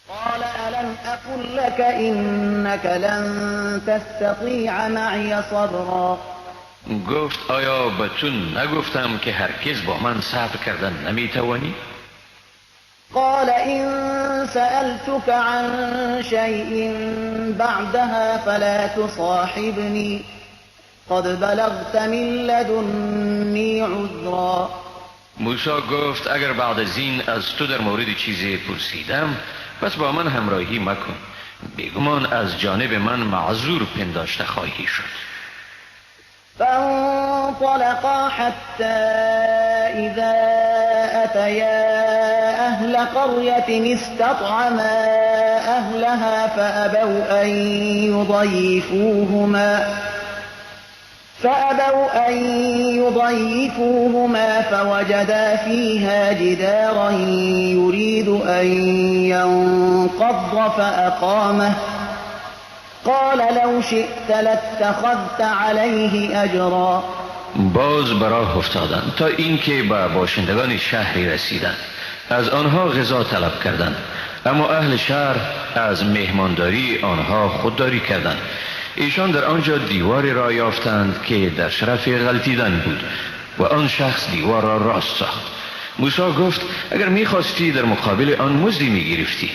قال ألم أقل لك إنك لن تستطيع معي صبرا. گفت آیا به تو نگفتم که هرگز با من صبر کردن نمیتوانی؟ قال إن سألتك عن شيء بعدها فلا تصاحبني قد بلغت من لدني عذرا. موسی گفت اگر بعد از این از تو در مورد چیزی پرسیدم پس با من همراهی مکن، بیگمان از جانب من معذور پنداشته خواهی شد. فانطلقا حتى إذا أتيا أهل قرية استطعما أهلها فأبوا أن يضيفوهما فوجدا فيها جدارا يريد أن ينقض فأقامه قال لو شئت لاتخذت عليه أجرا. باز براه افتادند تا اینکه به باشندگان شهری رسیدند. از آنها غذا طلب کردند، اما اهل شهر از مهمانداری آنها خودداری کردند. ایشان در آنجا دیواری را یافتند که در شرف غلطیدن بود و آن شخص دیوار را راست ساخت. موسی گفت اگر میخواستی در مقابل آن مزدی میگرفتی.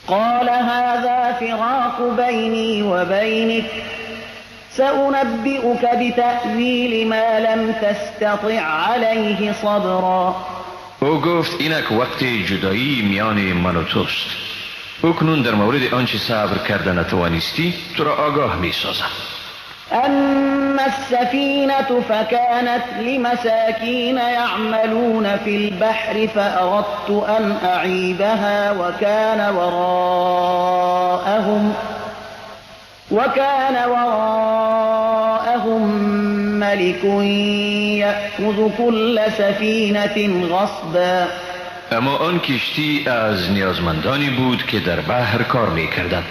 قال هذا فراق بینی و بینک سأنبئك بتأویل ما لم تستطع علیه صبرا. او گفت اینک وقت جدایی میان من و توست. اکنون در مورد آنچه صبر کرده نتوانستی تو را آگاه می سازم. اما السفینة فكانت لمساکین یعملون فی البحر فأردت ان اعیبها وكان وراءهم ملك یأخذ كل سفینة غصبا. اما آن کشتی از نیازمندانی بود که در بحر کار می‌کردند.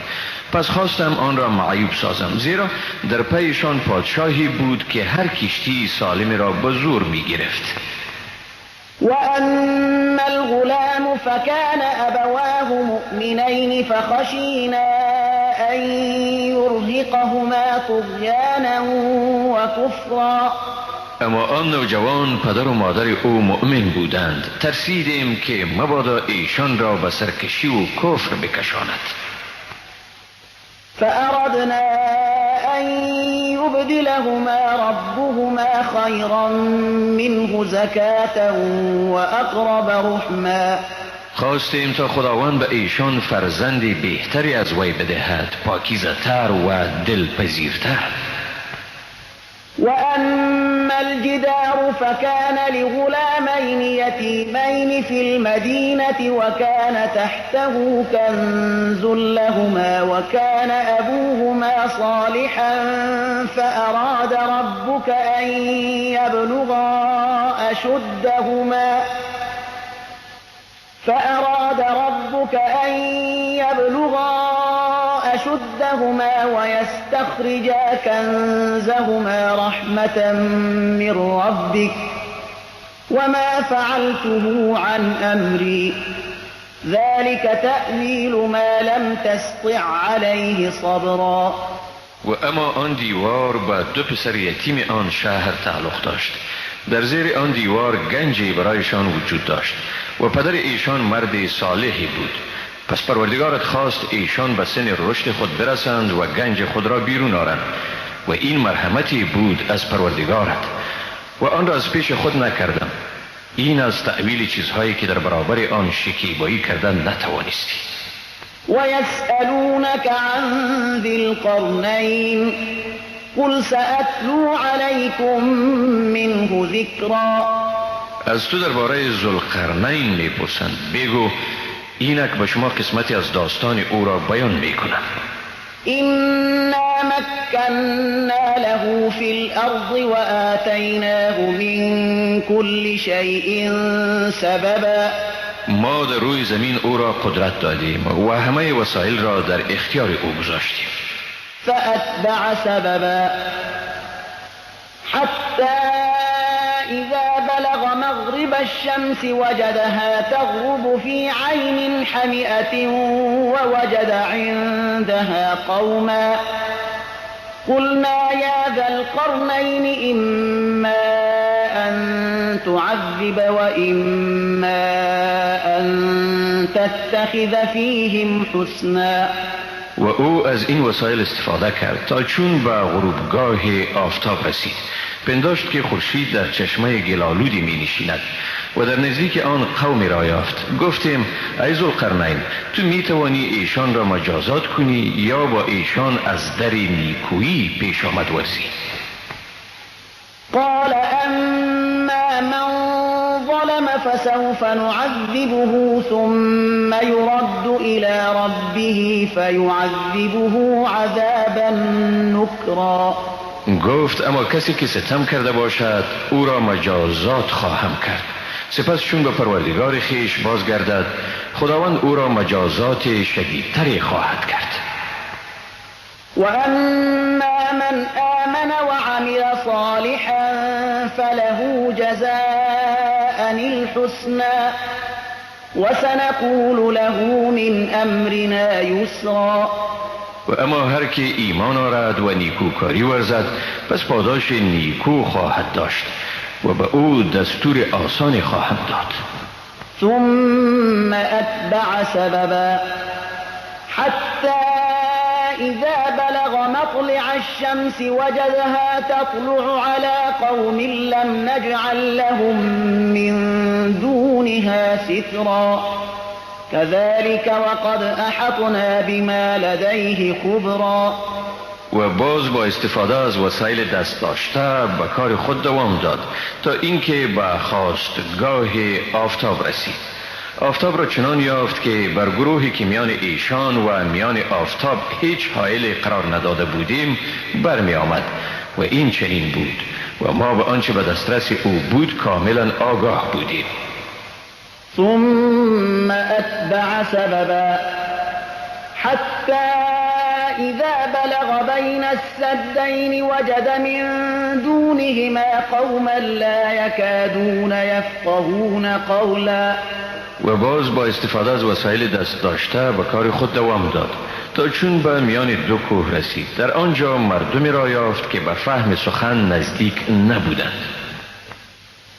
پس خواستم آن را معیوب سازم، زیرا در پیشان پادشاهی بود که هر کشتی سالم را به زور می‌گرفت. و اما الغلام فكان ابواه مؤمنین فخشینا ان یرهقهما طغیانا و کفرا. اما آن نوجوان پدر و مادر او مؤمن بودند. ترسیدیم که مبادا ایشان را به سرکشی و کفر بکشاند. فأردنا أن يبدلهما ربهما خيرا منه زكاة وأقرب رحما. خواستیم تا خداوند به ایشان فرزند بهتری از وی بدهد، پاکیزه‌تر و دلپذیرتر. وأما الجدار فكان لغلامين يتيمين في المدينة وكان تحته كنز لهما وكان أبوهما صالحا فأراد ربك أن يبلغا أشدهما ويستخرجا كنزهما رحمة من ربك وما فعلته عن أمري ذلك تأويل ما لم تسطع عليه صبرا. و اما آن دیوار به دو پسر یتیم آن شهر تعلق داشت. در زیر آن دیوار گنجی برایشان وجود داشت و پدر ایشان مرد صالحی بود. پس پروردگارت خواست ایشان به سن رشد خود برسند و گنج خود را بیرون آرند و این مرحمتی بود از پروردگارت و آن را از پیش خود نکردم. این از تأویل چیزهایی که در برابر آن شکیبایی کردن نتوانستی. و یسألونک عن ذی القرنین قل سأتلو علیکم منه ذکرا. از تو درباره ذوالقرنین میپرسند، بگو اینک به شما قسمتی از داستان او را بیان میکنم. إنا مكنا له في الأرض وآتيناه من كل شيء سببا. ما در روی زمین او را قدرت دادیم و همه وسایل را در اختیار او گذاشتیم. فأتبع سببا حتى إذا بلغ مغرب مغرب الشمس وجدها تغرب في عين حمئة ووجد عندها قوما قلنا يا ذا القرنين إما أن تعذب وإما أن تتخذ فيهم حسنا. و او از این وسایل استفاده کرد تا چون به غروبگاه آفتاب رسید، پنداشت که خورشید در چشمه گلالودی می نشیند و در نزدیک آن قومی را یافت. گفتیم ای ذوالقرنین، تو می توانی ایشان را مجازات کنی یا با ایشان از در نیکویی پیش آمد ورزی. قال اما من ظلم فسوف نعذبه ثم يرد إلى ربه فيعذبه عذابا نكرا. گفت اما کسی که ستم کرده باشد او را مجازات خواهم کرد، سپس چون به پروردگار خویش بازگردد خداوند او را مجازات شدیدتری خواهد کرد. و اما من آمن وعمل صالحا فله جزاء الحسنى وسنقول له من امرنا یسرا. و اما هر که ایمان آرد و نیکوکاری ورزد پس پاداش نیکو خواهد داشت و به او دستور آسان خواهم داد. ثم اتبع سببا حتى إذا بلغ مطلع الشمس وجدها تطلع على قوم لم نجعل لهم من دونها سترا كذلك وقد أحطنا بما لديه خبرا. و باز با استفاده از وسایل دست داشته به کار خود دوام داد تا اینکه به خواستگاه آفتاب رسید. آفتاب را چنان یافت که بر گروهی که میان ایشان و میان آفتاب هیچ حائل قرار نداده بودیم برمی آمد و این چنین بود و ما به آنچه به دسترس او بود کاملا آگاه بودیم. ثم اتبع سببا حتى إذا بلغ بين السدين وجد من دونهما قوما لا يكادون يفقهون قولا. و باز با استفاده از وسایل دست داشته به کار خود دوام داد تا چون به میان دو کوه رسید. در آنجا مردمی را یافت که به فهم سخن نزدیک نبودند.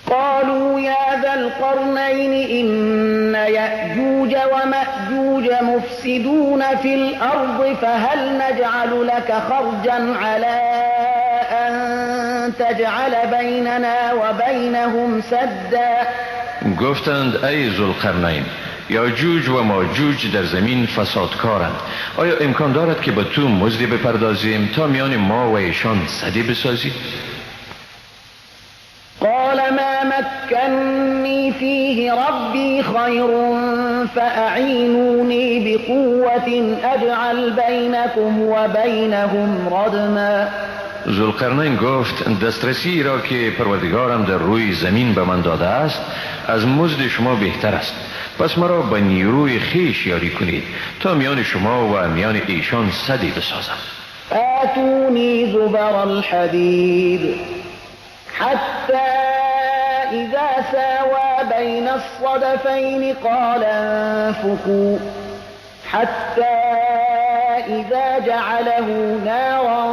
قالوا يا ذا القرنين إن يأجوج ومأجوج مفسدون في الأرض فهل نجعل لك خرجا على أن تجعل بيننا وبينهم سدا. گفتند ای ذوالقرنین، یاجوج و ماجوج در زمین فسادکارند، آیا امکان دارد که به تو مزدی بپردازیم تا میان ما و ایشان سدی بسازی؟ قال ما مكني فيه ربي خير فأعينوني بقوة أجعل بينكم وبينهم ردما. ذوالقرنین گفت دسترسی را که پروردگارم در روی زمین به من داده است از مزد شما بهتر است، پس مرا به نیروی خویش یاری کنید تا میان شما و میان ایشان سدی بسازم. آتونی زبر الحدید حتى إذا ساوى بين الصدفين قال انفخوا حتى إذا جعله نارا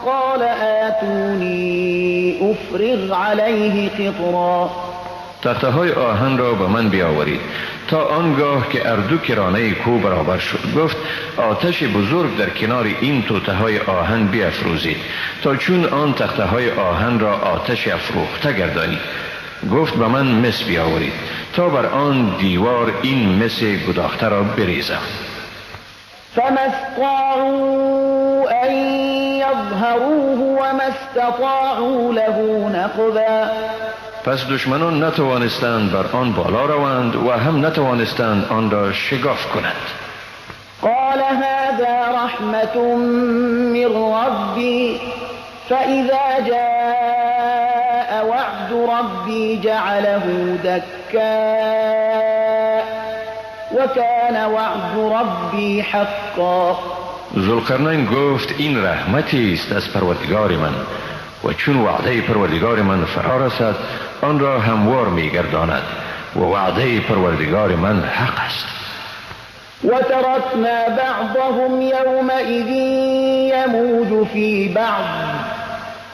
قال آتوني أفرغ عليه قطرا. تخته های آهن را به من بیاورید تا آنگاه که اردو کرانه کو برابر شد. گفت آتش بزرگ در کنار این توته های آهن بیافروزید تا چون آن تخته های آهن را آتش افروخته گردانید. گفت به من مس بیاورید تا بر آن دیوار این مس گداخته را بریزم. فما استطاعوا أن يظهروه وما استطاعوا له نقبا. پس دشمنان نتوانستند بر آن بالا روند و هم نتوانستند آن را شگاف کنند. قال هذا رحمة من ربي فإذا جاء وعد ربي جعله دكا وكان وعد ربي حقا. ذوالقرنین گفت این رحمتی است از پروردگار من. و چون وعده پروردگار من فرا رسد آن را هموار میگرداند و وعده پروردگار من حق است. وتركنا بعضهم يومئذ يموج في بعض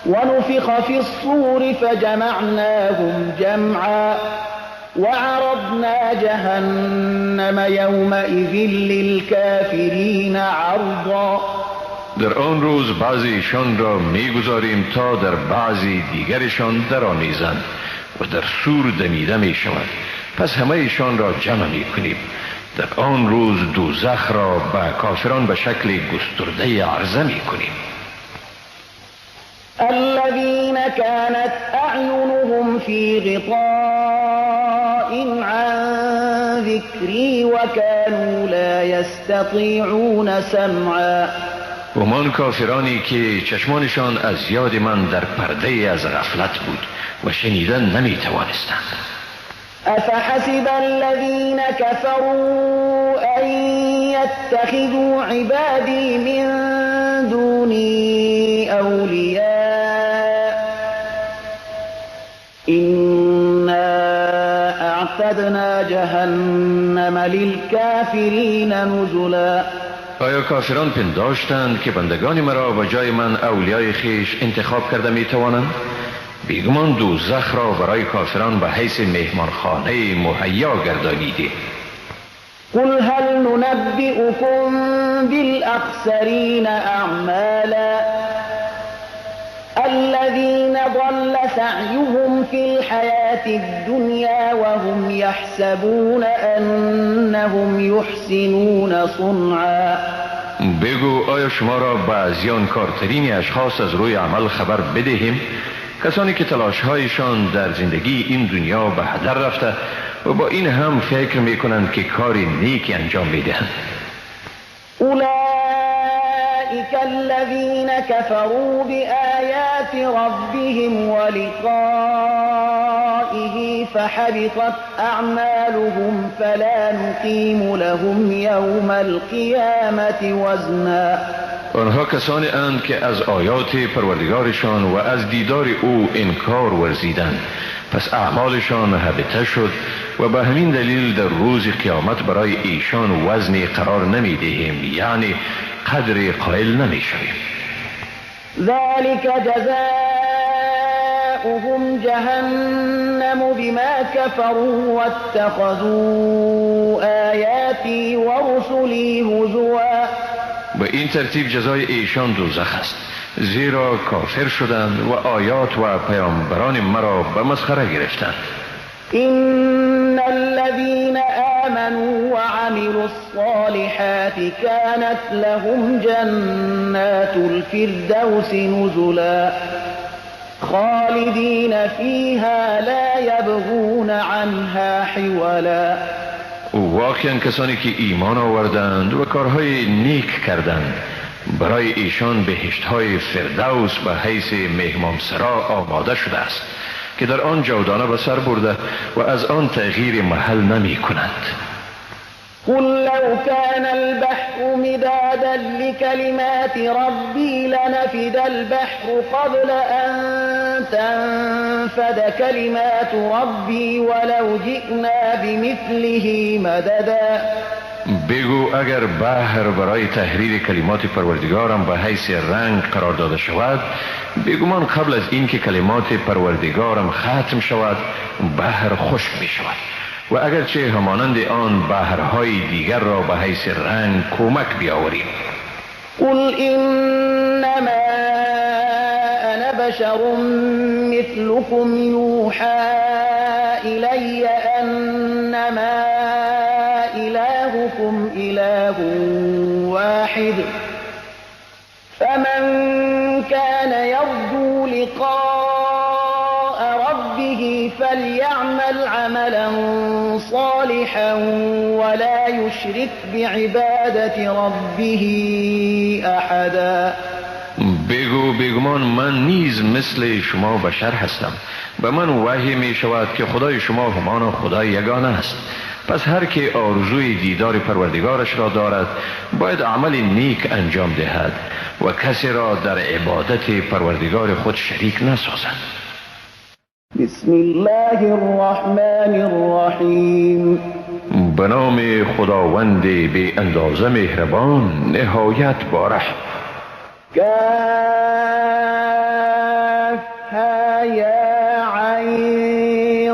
ونفخ في الصور فجمعناهم جمعا وعرضنا جهنم يومئذ للكافرين عرضا. در آن روز بعضی ایشان را میگذاریم تا در بعضی دیگرشان درآمیزند و در سور دمیده می شوند. پس همه ایشان را جمع می کنیم. در آن روز دوزخ را به کافران به شکل گسترده عرضه می کنیم. الذين كانت أعينهم في غطاء عن ذكري وكانوا لا يستطيعون سمعا. و من کافرانی که چشمانشان از یاد من در پرده از غفلت بود و شنیدن نمی توانستند. أفحسب الذين كفروا أن يتخذوا عبادي من دوني أولياء إنا أعتدنا جهنم للكافرين نزلا. آیا کافران پنداشتند که بندگان مرا به جای من اولیای خیش انتخاب کرده می توانند؟ بیگمان دوزخ را برای کافران به حیث مهمانخانه مهیا گردانیده. قل هل ننبئكم بالأخسرين أعمالا الذين ضل سعيهم في الحياة الدنيا وهم يحسبون أنهم يحسنون صنعا. بگو آیا شما را به زیانکارترین اشخاص از روی عمل خبر بدهیم؟ کسانی که تلاشهایشان در زندگی این دنیا به هدر رفته و با این هم فکر میکنند که کاری نیکی انجام میدهند. اولئک الذین كفروا بآیات ربهم ولقائه فحبطت اعمالهم فلا نقیم لهم یوم القیامة وزنا. آنها کسانی اند که از آیات پروردگارشان و از دیدار او انکار ورزیدند، پس اعمالشان هبطه شد و به همین دلیل در روز قیامت برای ایشان وزنی قرار نمی دهیم، یعنی قدر قائل نمی شویم. ذلك جزاؤهم جهنم بما كفروا واتخذوا آیاتی ورسلی هزوا. به این ترتیب جزای ایشان دوزخ است، زیرا کافر شدند و آیات و پیامبران مرا به مسخره گرفتند. إن الذين آمنوا وعملوا الصالحات كانت لهم جنات الفردوس نزلا خالدين فيها لا يبغون عنها حولا. واقعا کسانی که ایمان آوردند و کارهای نیک کردند برای ایشان بهشت‌های فردوس به حیث مهمانسرا آماده شده است که در آن جاودانه به سر برده و از آن تغییر محل نمی کنند. قل لو كان البحر مدادا لكلمات ربي لنفد البحر قبل أن تنفد كلمات ربي ولو جئنا بمثله مددا. بگو اگر بحر برای تحریر کلمات پروردگارم به حیث رنگ قرار داده شود، بگمان قبل از اینکه کلمات پروردگارم ختم شود بحر خشک می شود و اگرچه همانند آن بحرهای دیگر را به حیث رنگ کمک بیاوریم. قل انما انا بشر مثلكم یوحى الی انما الهكم اله واحد فمن كان يرجو لقاء ربه فليعمل عملا صالحا ولا يشرك بعبادة ربه أحدا. بگو بیگمان من نیز مثل شما بشر هستم، به من وحی می شود که خدای شما همان خدای یگانه است. پس هر که آرزوی دیدار پروردگارش را دارد باید عمل نیک انجام دهد و کسی را در عبادت پروردگار خود شریک نسازد. بسم الله الرحمن الرحیم. به نام خداوند بی اندازه مهربان، نهایت بارحم. کاف ها یا عین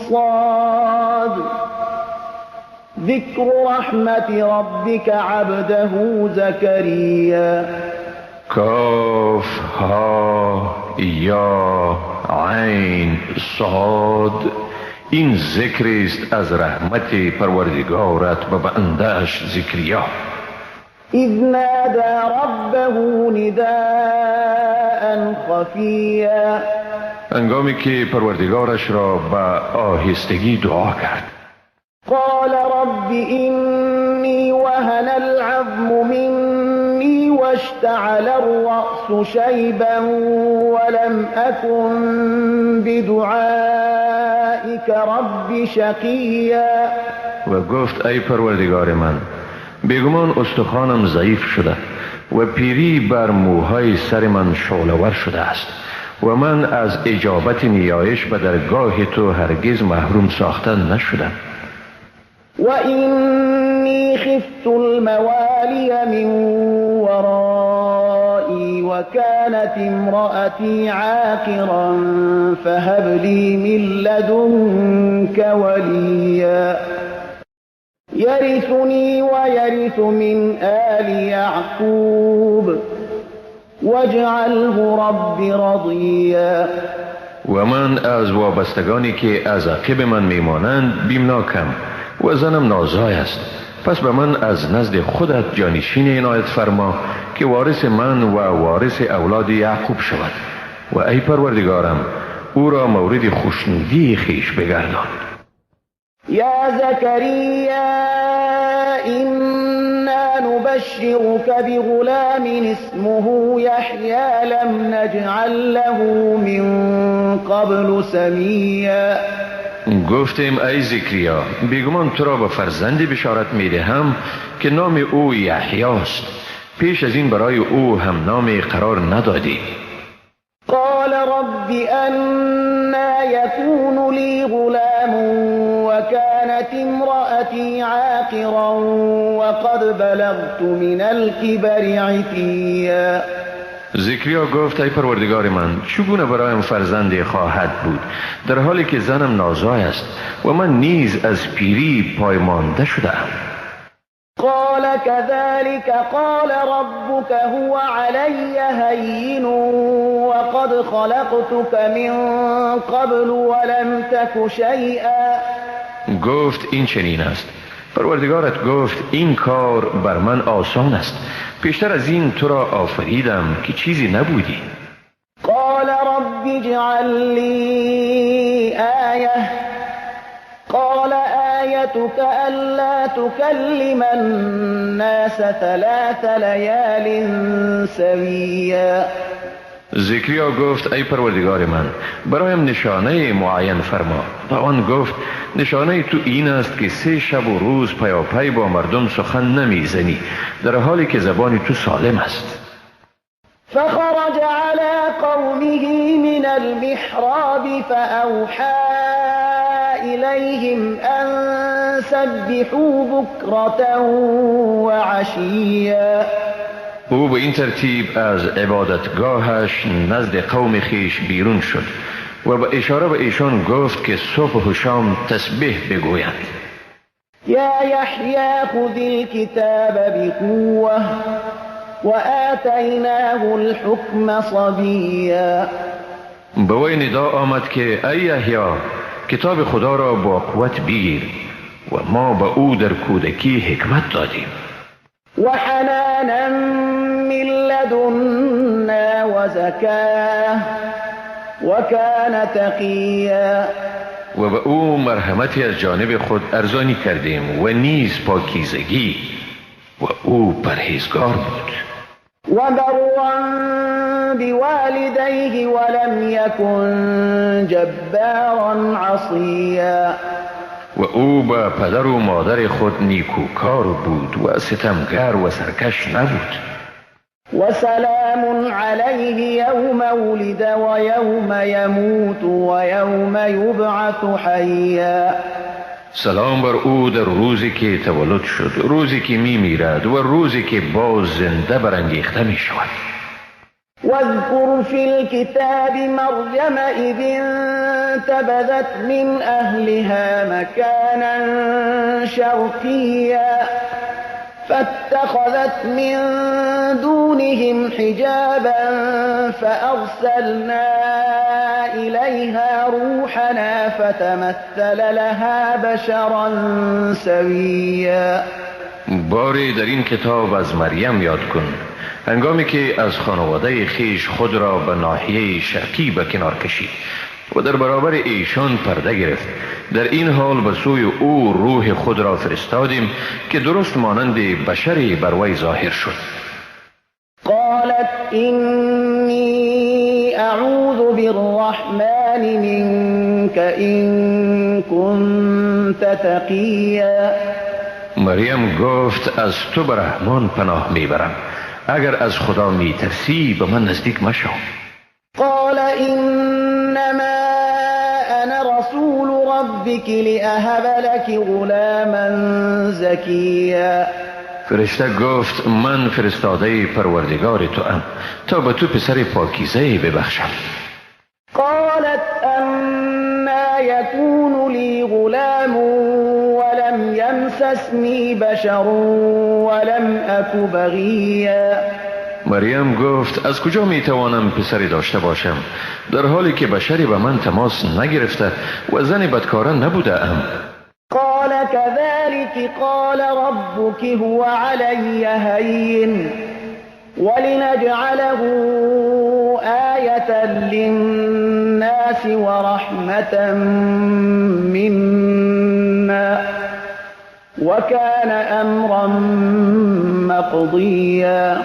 صاد. ذکر رحمت ربک عبده زکریا. کاف ها یا عین صاد. این ذکر است از رحمت پروردگارت به بنده‌اش زکریا. اذ نادى ربه نداء خفیا. هنگامی که پروردگارش را به آهستگی دعا کرد. قال رب إني وهن العظم مني واشتعل الرأس شيبا ولم أكن بدعائك رب شقيا. و گفت ای پروردگار من، بیگمان استخوانم ضعیف شده و پیری بر موهای سر من شعله‌ور شده است و من از اجابت نیایش به درگاه تو هرگز محروم ساخته نشدم. وإني خفت الموالي من ورائي وكانت امرأتي عاقرا فهب لي من لدنك وليا يرثني ويرث من آل يعقوب واجعله رب رضيا. و من از وابستگانی که از عقب من میمانند بیمناکم و زنم نازای است، پس به من از نزد خودت جانشین عنایت فرما که وارث من و وارث اولاد یعقوب شود و ای پروردگارم او را مورد خوشنودی خویش بگردان. یا زکریا إنا نبشرك بغلام اسمه یحیی لم نجعل له من قبل سمیا. گفتیم ای زکریا، بیگمان تو را به فرزندی بشارت میدهم که نام او یحیی است، پیش از این برای او هم نام قرار ندادی. قال رب أنا يكون لي غلام وكانت امرأتي عاقرا وقد بلغت من الكبر عتيا. زکریا گفت ای پروردگار من، چگونه برایم فرزندی خواهد بود در حالی که زنم نازای است و من نیز از پیری پایمانده شده‌ام؟ قال كذلك قال ربك هو علي هين وقد خلقتك من قبل ولم تك شيئا. گفت این چنین است، پروردگارت گفت این کار بر من آسان است، پیشتر از این تو را آفریدم که چیزی نبودی. قال رب اجعل لي آیه. قال آیتك ألا تكلم الناس ثلاث لیال سویا. زکریا گفت ای پروردگار من، برایم نشانه معین فرما. و آن گفت نشانه تو این است که 3 شب و روز پیاپی با مردم سخن نمیزنی در حالی که زبان تو سالم است. فخرج على قومه من المحراب فأوحى إليهم أن سبحوا بكرة وعشيا. او به این ترتیب از عبادتگاهش نزد قوم خیش بیرون شد و با اشاره به ایشان گفت که صبح و شام تسبیح بگویند. یا یحیی خذ الكتاب بقوة وآتیناه الحکم صبیا. به وی ندا آمد که ای یحیی، کتاب خدا را با قوت بگیر و ما به او در کودکی حکمت دادیم. وحنانا من لدنا وزکاه وکان تقیا. و به او مرحمتی از جانب خود ارزانی کردیم و نیز پاکیزگی، و او پرهیزگار بود. وبرا بوالديه ولم يكن جبارا عصيا. و او به پدر و مادر خود نیکوکار بود و ستمگر و سرکش نبود. و سلام علیه یوم ولد و یوم یموت و یوم یبعث حیا. سلام بر او در روزی که تولد شد، روزی که می میرد و روزی که باز زنده برانگیخته می شود. واذكر في الكتاب مريم إذ انتبذت من أهلها مكانا شرقيا فاتخذت من دونهم حجابا فأرسلنا إليها روحنا فتمثل لها بشرا سويا. باری در این کتاب از مریم یاد کن، هنگامی که از خانواده خیش خود را به ناحیه شرقی به کنار کشید و در برابر ایشان پرده گرفت. در این حال به سوی او روح خود را فرستادیم که درست مانند بشری بر وی ظاهر شد. قالت إني أعوذ بالرحمن منك إن كنت تقيا. مریم گفت از تو به رحمان پناه میبرم، اگر از خدا میترسی به من نزدیک مشو. قال إنما أنا رسول ربك لأهب لك غلاما زكيا. فرشته گفت من فرستاده پروردگار تو ام تا به تو پسر پاکیزه ببخشم. قالت أنا يكون لي غلام ولم يمسسني بشر ولم أك بغيا. مریم گفت از کجا می توانم پسری داشته باشم در حالی که بشری به من تماس نگرفته و زن بدکاره نبوده ام؟ قال كذلك قال ربك هو علي هين ولنجعله آية للناس ورحمة منا وكان أمرا مقضيا.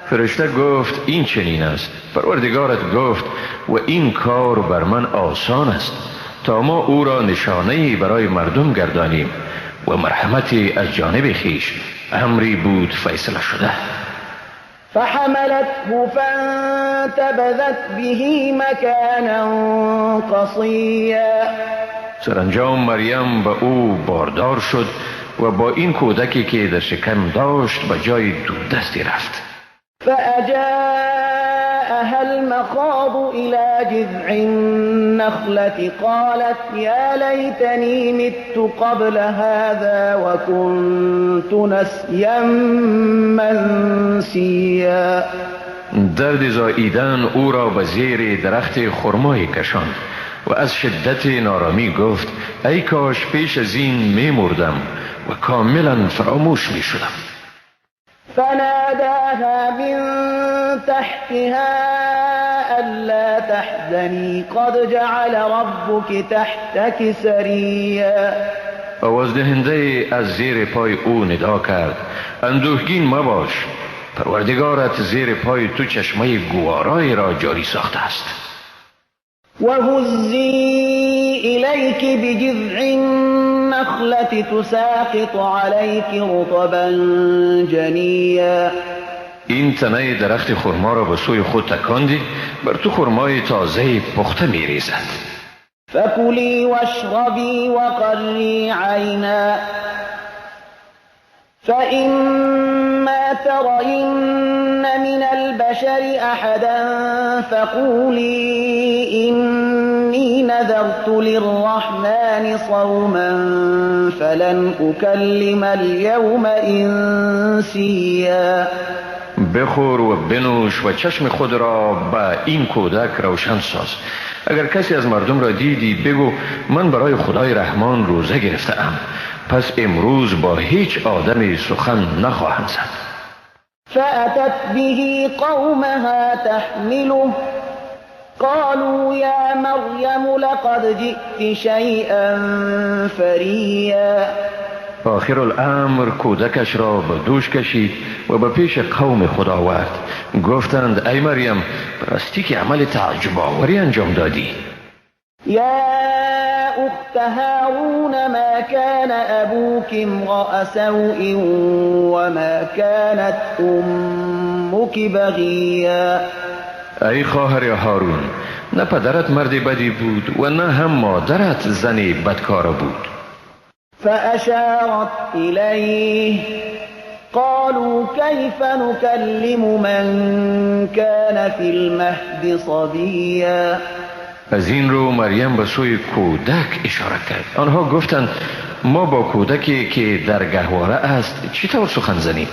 فرشته گفت این چنین است، پروردگارت گفت و این کار بر من آسان است تا ما او را نشانه‌ای برای مردم گردانیم و مرحمتی از جانب خویش، امری بود فیصله شده. فحملته فانتبذت به مكانا قصيا. سرانجام مریم به او باردار شد و با این کودکی که در شکم داشت به جای دوردستی رفت. فأجاءها المخاض إلى جذع النخلة قالت يا ليتني مت قبل هذا وكنت نسيا منسيا. درد زاییدن او را به زیر درخت خرمای کشاند و از شدت نارامی گفت ای کاش پیش از این میمردم و کاملا فراموش میشدم. فناداها من تحتها ألا تحزني قد جعل ربك تحتك سريا. آوازدهنده از زیر پای او ندا کرد اندوهگین مباش، پروردگارت زیر پای تو چشمه گوارای را جاری ساخته است. وهزي إليك بجذع النخلة تساقط عليك رطبا جنيا. این تنه درخت خرما را به سوی خود تکاندی، بر تو خرمای تازه پخته میریزد. فكلي واشربي وقري عينا فإما ترين من البشر أحدا فقولي إني نذرت للرحمن صوما فلن أكلم اليوم إنسيا. بخور و بنوش و چشم خود را به این کودک روشن ساز. اگر کسی از مردم را دیدی بگو من برای خدای رحمان روزه گرفته‌ام، پس امروز با هیچ آدمی سخن نخواهم زد. فأتت به قومها تحمله قالوا يا مريم لقد جئت شيئا فريا. آخر الامر کودکش را به دوش کشید و به پیش قوم خود آورد. گفتند ای مریم، راستی که عمل تعجب آوری انجام دادی. یا أخت هارون ما كان أبوك امرأ سوء وما كانت أمك بغيا. ای خواهر هارون، نه پدرت مرد بدی بود و نه هم مادرت زن بدکار بود. فأشارت إليه قالوا كيف نكلم من كان في المهد صبيا. از این رو مریم به سوی کودک اشاره کرد. آنها گفتند ما با کودکی که در گهواره است چطور سخن زنیم؟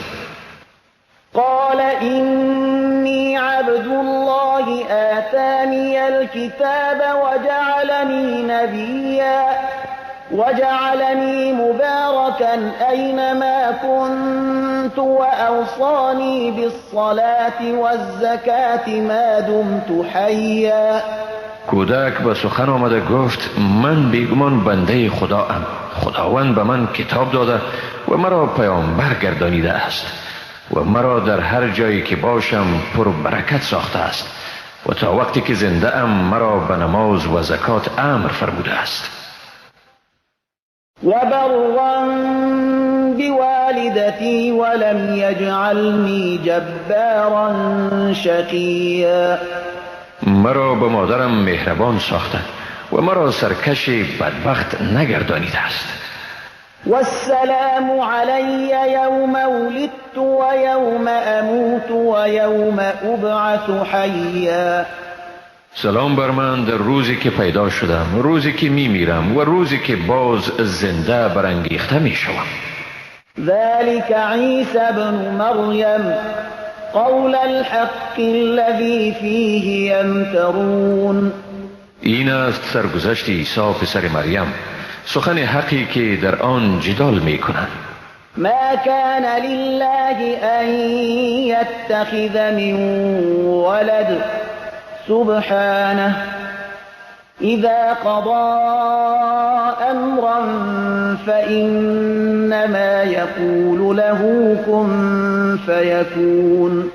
قال إني عبد الله آتاني الكتاب وجعلني نبيا وجعلني مباركا أينما كنت وأوصاني بالصلاة والزكاة ما دمت حيا. کودک به سخن آمده گفت من بیگمان بنده خدا ام، خداوند به من کتاب داده و مرا پیامبر گردانیده است و مرا در هر جایی که باشم پر برکت ساخته است و تا وقتی که زنده ام مرا به نماز و زکات امر فرموده است. وبرا بوالدتي ولم يجعلني جبارا شقيا. مرا به مادرم مهربان ساخته و مرا سرکش بدبخت نگردانیده است. والسلام علی یوم ولدت و یوم اموت و یوم ابعث حیا. سلام بر من در روزی که پیدا شدم، روزی که میمیرم و روزی که باز زنده برانگیخته میشوم. ذلك عیسی ابن مریم قول الحق الذي فيه يمترون. این است سرگذشت عیسی پسر مریم، سخن حقی که در آن جدال میکنند. ما كان لله ان يتخذ من ولد سبحانه اذا قضى امرا فانما يقول له كن فيكون.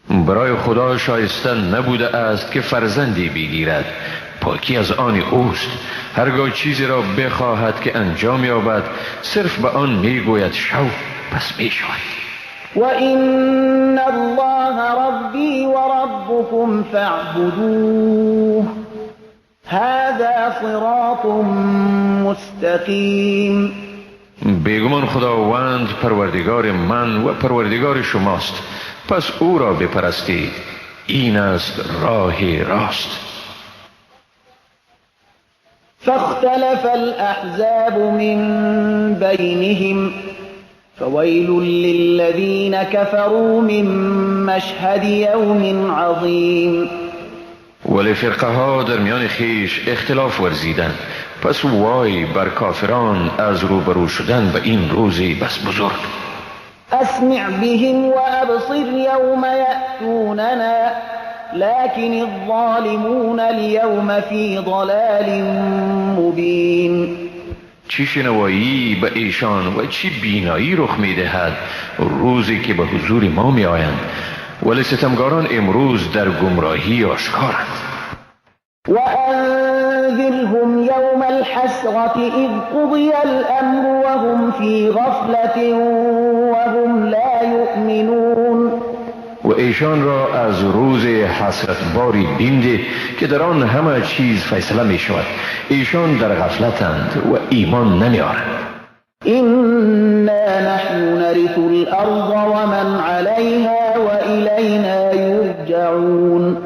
برای خدا شایسته نبوده است که فرزندی بگیرد، پاکی از آن اوست. هرگاه چیزی را بخواهد که انجام یابد صرف به آن میگوید شو، پس میشود. و این الله ربی و ربکم فاعبدوه هذا صراط مستقیم. بیگمان خداوند پروردگار من و پروردگار شماست، پس او را بپرستید، این است راه راست. فاختلف الأحزاب من بينهم فويل للذين كفروا من مشهد يوم عظيم. ولی فرقه ها در میان خیش اختلاف ورزیدند، پس وای بر کافران از روبرو شدن به این روزی بس بزرگ. اسمع بهم وابصر یوم یأتوننا لكن الظالمون اليوم في ضلال مبین. چی شنوایی به ایشان و چی بینایی رخ میدهد روزی که به حضور ما می آیند، ولی ستمگاران امروز در گمراهی آشکارند. وأنذرهم يوم الحسرة إذ قضي الأمر وهم في غفلة وهم لا يؤمنون. و ایشان را از روز حسرت باری بینده که در آن همه چیز فیصله می شود، ایشان در غفلتند و ایمان نمی آرند. إنا نحن نرث الأرض ومن عليها وإلينا يرجعون.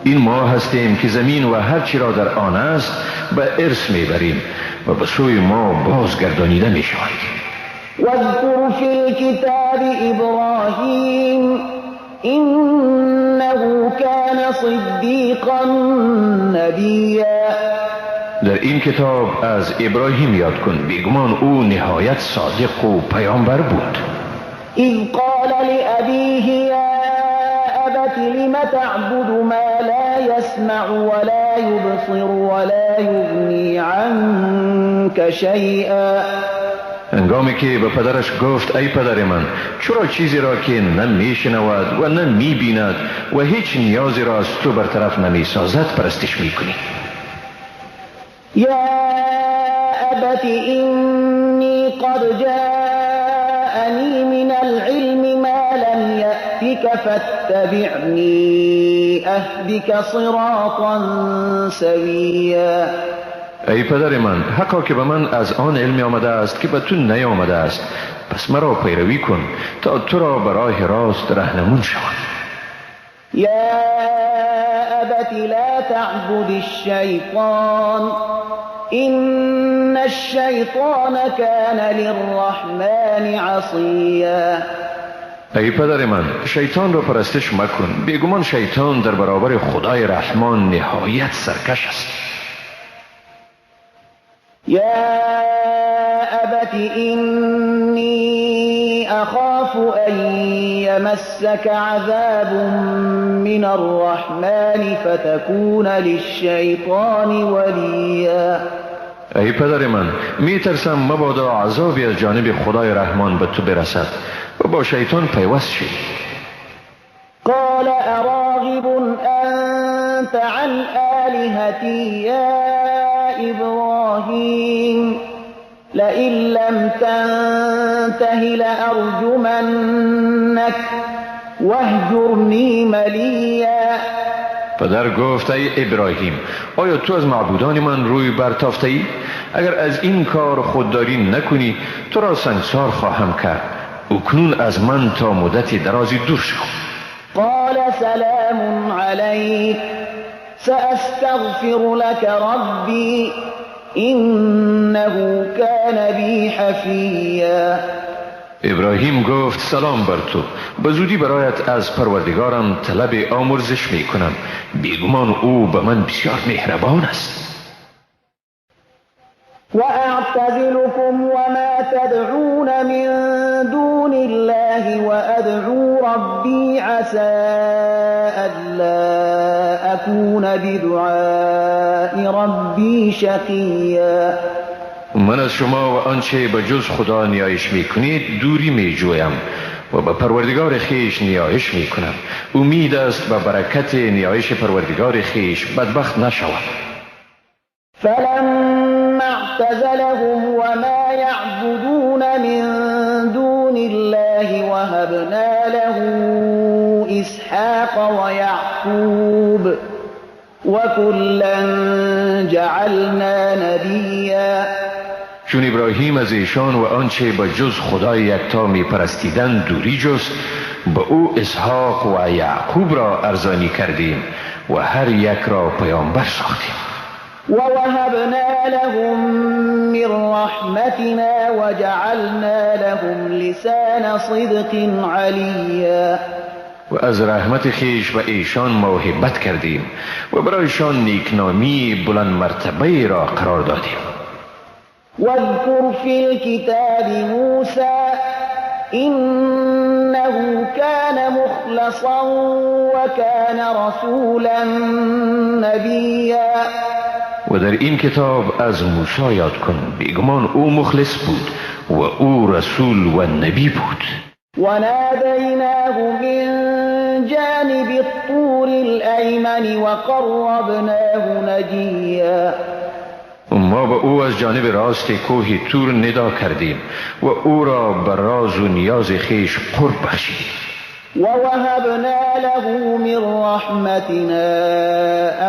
این ما هستیم که زمین و هر چی را در آن است به ارث میبریم و به سوی ما بازگردانیده می شوند. واذکر فی الكتاب ابراهیم انه کان صدیقا نبیا. در این کتاب از ابراهیم یاد کن، بیگمان او نهایت صادق و پیامبر بود. اذ قال لأبیه یا أبت لم تعبد ما لا يسمع ولا يبصر ولا يغني عنك شيئا. هنگامی که به پدرش گفت ای پدر من، چرا چیزی را که نه میشنود و نه میبیند و هیچ نیازی را از تو برطرف نمیسازد پرستش میکنی؟ یا أبت إني قد جاءني من العلم ما لم يأتك فاتبعني أهدك صراطا سویا. ای پدر من، حقا که به من از آن علمی آمده است که به تو نیامده است، پس مرا پیروی کن تا تو را به راه راست رهنمون شوم. یا أبت لا تعبد الشیطان إن الشیطان کان للرحمن عصیا. ای پدر من، شیطان را پرستش مکن، بیگمان شیطان در برابر خدای رحمان نهایت سرکش است. یا أبت إني أخاف أن يمسك عذاب من الرحمن فتكون للشیطان ولیا. ای پدر من، می ترسم مبادا عذابی از جانب خدای رحمان به تو برسد و با شیطان پیوست شی. قال اراغب انت عن آلهتی یا ابراهیم لئن لم تنته لأرجمنک واهجرنی ملیا. پدر گفت ای ابراهیم، آیا تو از معبودان من روی برتافته ای؟ اگر از این کار خودداری نکنی تو را سنگسار خواهم کرد. اکنون از من تا مدت درازی دور شو. قال سلام علیک سأستغفر لك ربی انه کان بی حفیا. ابراهیم گفت سلام بر تو، به زودی برایت از پروردگارم طلب آمرزش می کنم، بیگمان او به من بسیار مهربان است. وأعتزلكم وما تدعون من دون الله وأدعو ربي عسى ألا أكون بدعاء ربي شقيا. من از شما و آنچه به جز خدا نیایش میکنید دوری میجویم و به پروردگار خیش نیایش میکنم. امید است به برکت نیایش پروردگار خیش بدبخت نشوم. فلما اعتزلهم وما يعبدون من دون الله وهبنا له إسحاق ويعقوب وكلا جعلنا نبيا. چون ابراهیم از ایشان و آنچه به جز خدای یکتا می پرستیدند دوری جست، به او اسحاق و یعقوب را ارزانی کردیم و هر یک را پیامبر ساختیم. ووهبنا لهم من رحمتنا وجعلنا لهم لسان صدق علیا. و از رحمت خیش به ایشان موهبت کردیم و برایشان نیکنامی بلند مرتبه را قرار دادیم. واذكر في الكتاب موسى إنه كان مخلصا وكان رسولا نبيا. و در این کتاب از موسی یاد کن، بیگمان او مخلص بود و او رسول و نبی بود. وناديناه من جانب الطور الأيمن وقربناه نجيا. ما به او از جانب راست کوه تور ندا کردیم و او را به راز و نیاز خیش قرب بخشیدیم. ووهبنا له من رحمتنا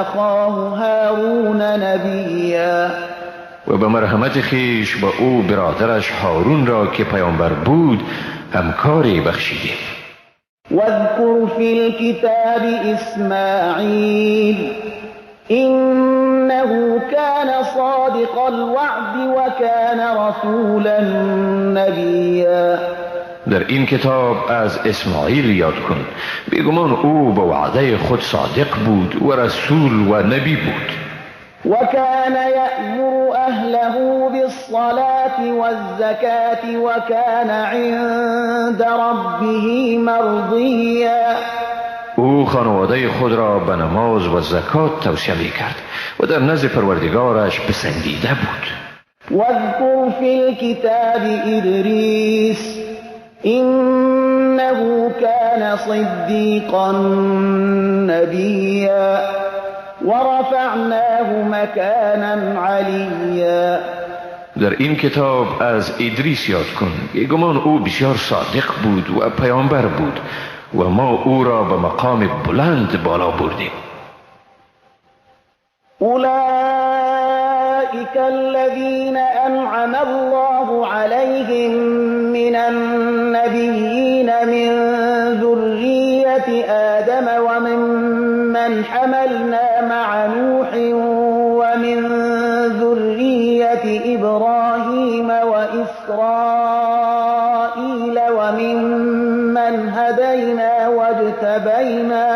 اخاه هارون نبیا. و به مرحمت خیش به او برادرش هارون را که پیامبر بود همکاری بخشیدیم. واذكر في الكتاب اسماعیل إنه كان صادق الوعد وكان رسولا نبيا. در این کتاب از اسماعیل یاد کن، بیگمان او به وعده خود صادق بود و رسول و نبی بود. وكان يأمر أهله بالصلاة والزكاة وكان عند ربه مرضيا. او خانواده خود را به نماز و زکات توصیه می کرد و در نزد پروردگارش پسندیده بود. واذكر في الكتاب إدريس إنه كان صديقا نبيا. ورفعناه مكانا عليا. در این کتاب از ادریس یاد کن، گمان او بسیار صادق بود و پیامبر بود و ما او را به مقام بلند بالا بردیم. أولئك الذين أنعم الله عليهم من النبيين من ذرية آدم وممن حملنا مع نوح ومن ذرية إبراهيم وإسرائيل وممن هدينا واجتبينا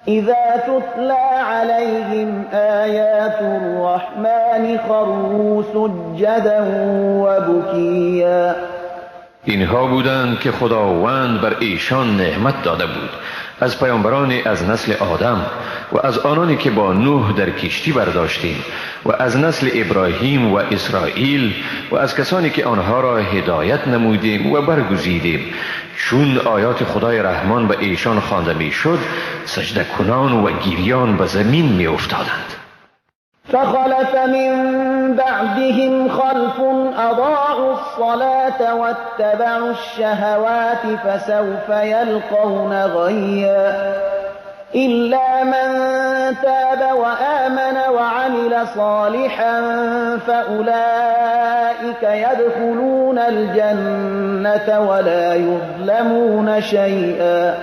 إذا تتلى عليهم آيات الرحمن خروا سجدا وبكيا. اینها بودند که خداوند بر ایشان نعمت داده بود، از پیامبران از نسل آدم و از آنانی که با نوح در کشتی برداشتیم و از نسل ابراهیم و اسرائیل و از کسانی که آنها را هدایت نمودیم و برگزیدیم. چون آیات خدای رحمان به ایشان خوانده میشد، سجده کنان و گریان به زمین می افتادند. فخلف من بعدهم خلف أضاعوا الصلاة واتبعوا الشهوات فسوف يلقون غيا إلا من تاب وآمن وعمل صالحا فأولئك يدخلون الجنة ولا يظلمون شيئا.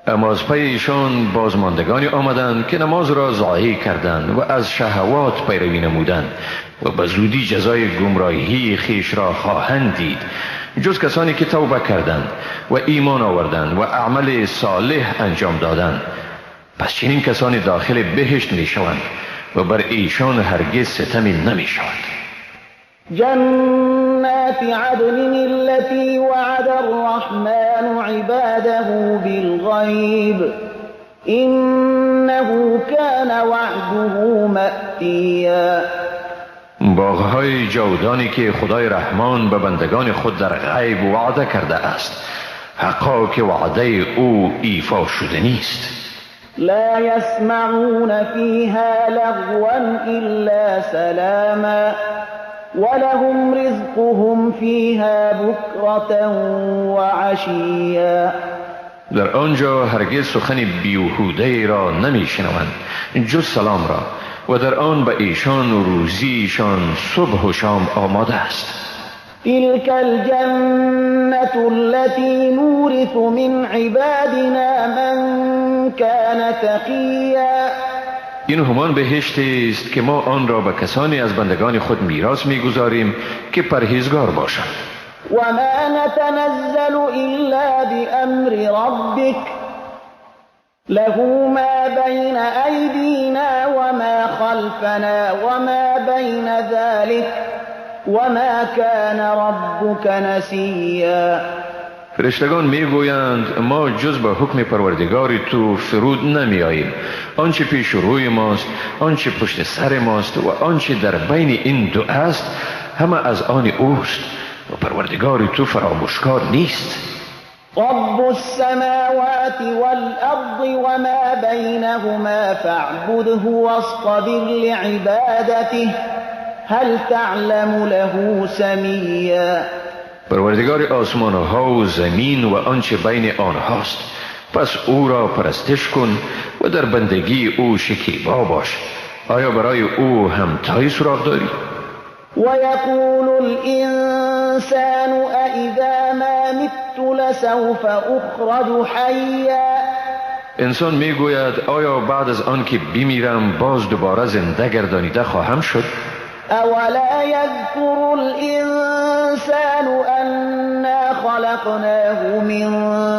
اما از پی ایشان بازماندگانی آمدند که نماز را ضایع کردند و از شهوات پیروی نمودند و به زودی جزای گمراهی خویش را خواهند دید، جز کسانی که توبه کردند و ایمان آوردند و عمل صالح انجام دادند. پس چنین کسانی داخل بهشت می شوند و بر ایشان هرگز ستمی نمی شود. جنات عدن التي وعد الرحمن عباده بالغيب إنه كان وعده مأتيا. باغهای جاودانی که خدای رحمان به بندگان خود در غیب وعده کرده است، حقا که وعده او ایفا شده نیست. لا يسمعون فيها لغوا إلا سلاما ولهم رزقهم فيها بكرة وعشيا. در آنجا هرگز سخن بیهوده را نمی شنوند جز سلام را، و در آن به ایشان روزیشان صبح و شام آماده است. تلك الجنة التي نورث من عبادنا من كان تقيا. این همان بهشت است که ما آن را به کسانی از بندگان خود میراث میگذاریم که پرهیزگار باشند. و ما نتنزل الا بأمر ربک له ما بین ایدینا وما خلفنا وما بین ذلك وما كان ربک نسیا. فرشتگان میگویند ما جز به حکم پروردگار تو فرود نمیاییم. آنچه پیش روی ماست، آنچه پشت سر ماست و آنچه در بین این دو است همه از آن اوست و پروردگار تو فراموشکار نیست. رب السماوات والأرض وما بینهما فاعبده واصطبر لعبادته هل تعلم له سمیا. پروردگار آسمان ها و زمین و آنچه بین آنهاست، پس او را پرستش کن و در بندگی او شکیبا باش. آیا برای او همتایی سراغ داری؟ و یقول الانسان اذا ما مت لسوف اخرج حیا. انسان میگوید آیا بعد از آن که بمیرم باز دوباره زنده گردانیده خواهم شد؟ اولا یذکر الانسان انا خلقناه من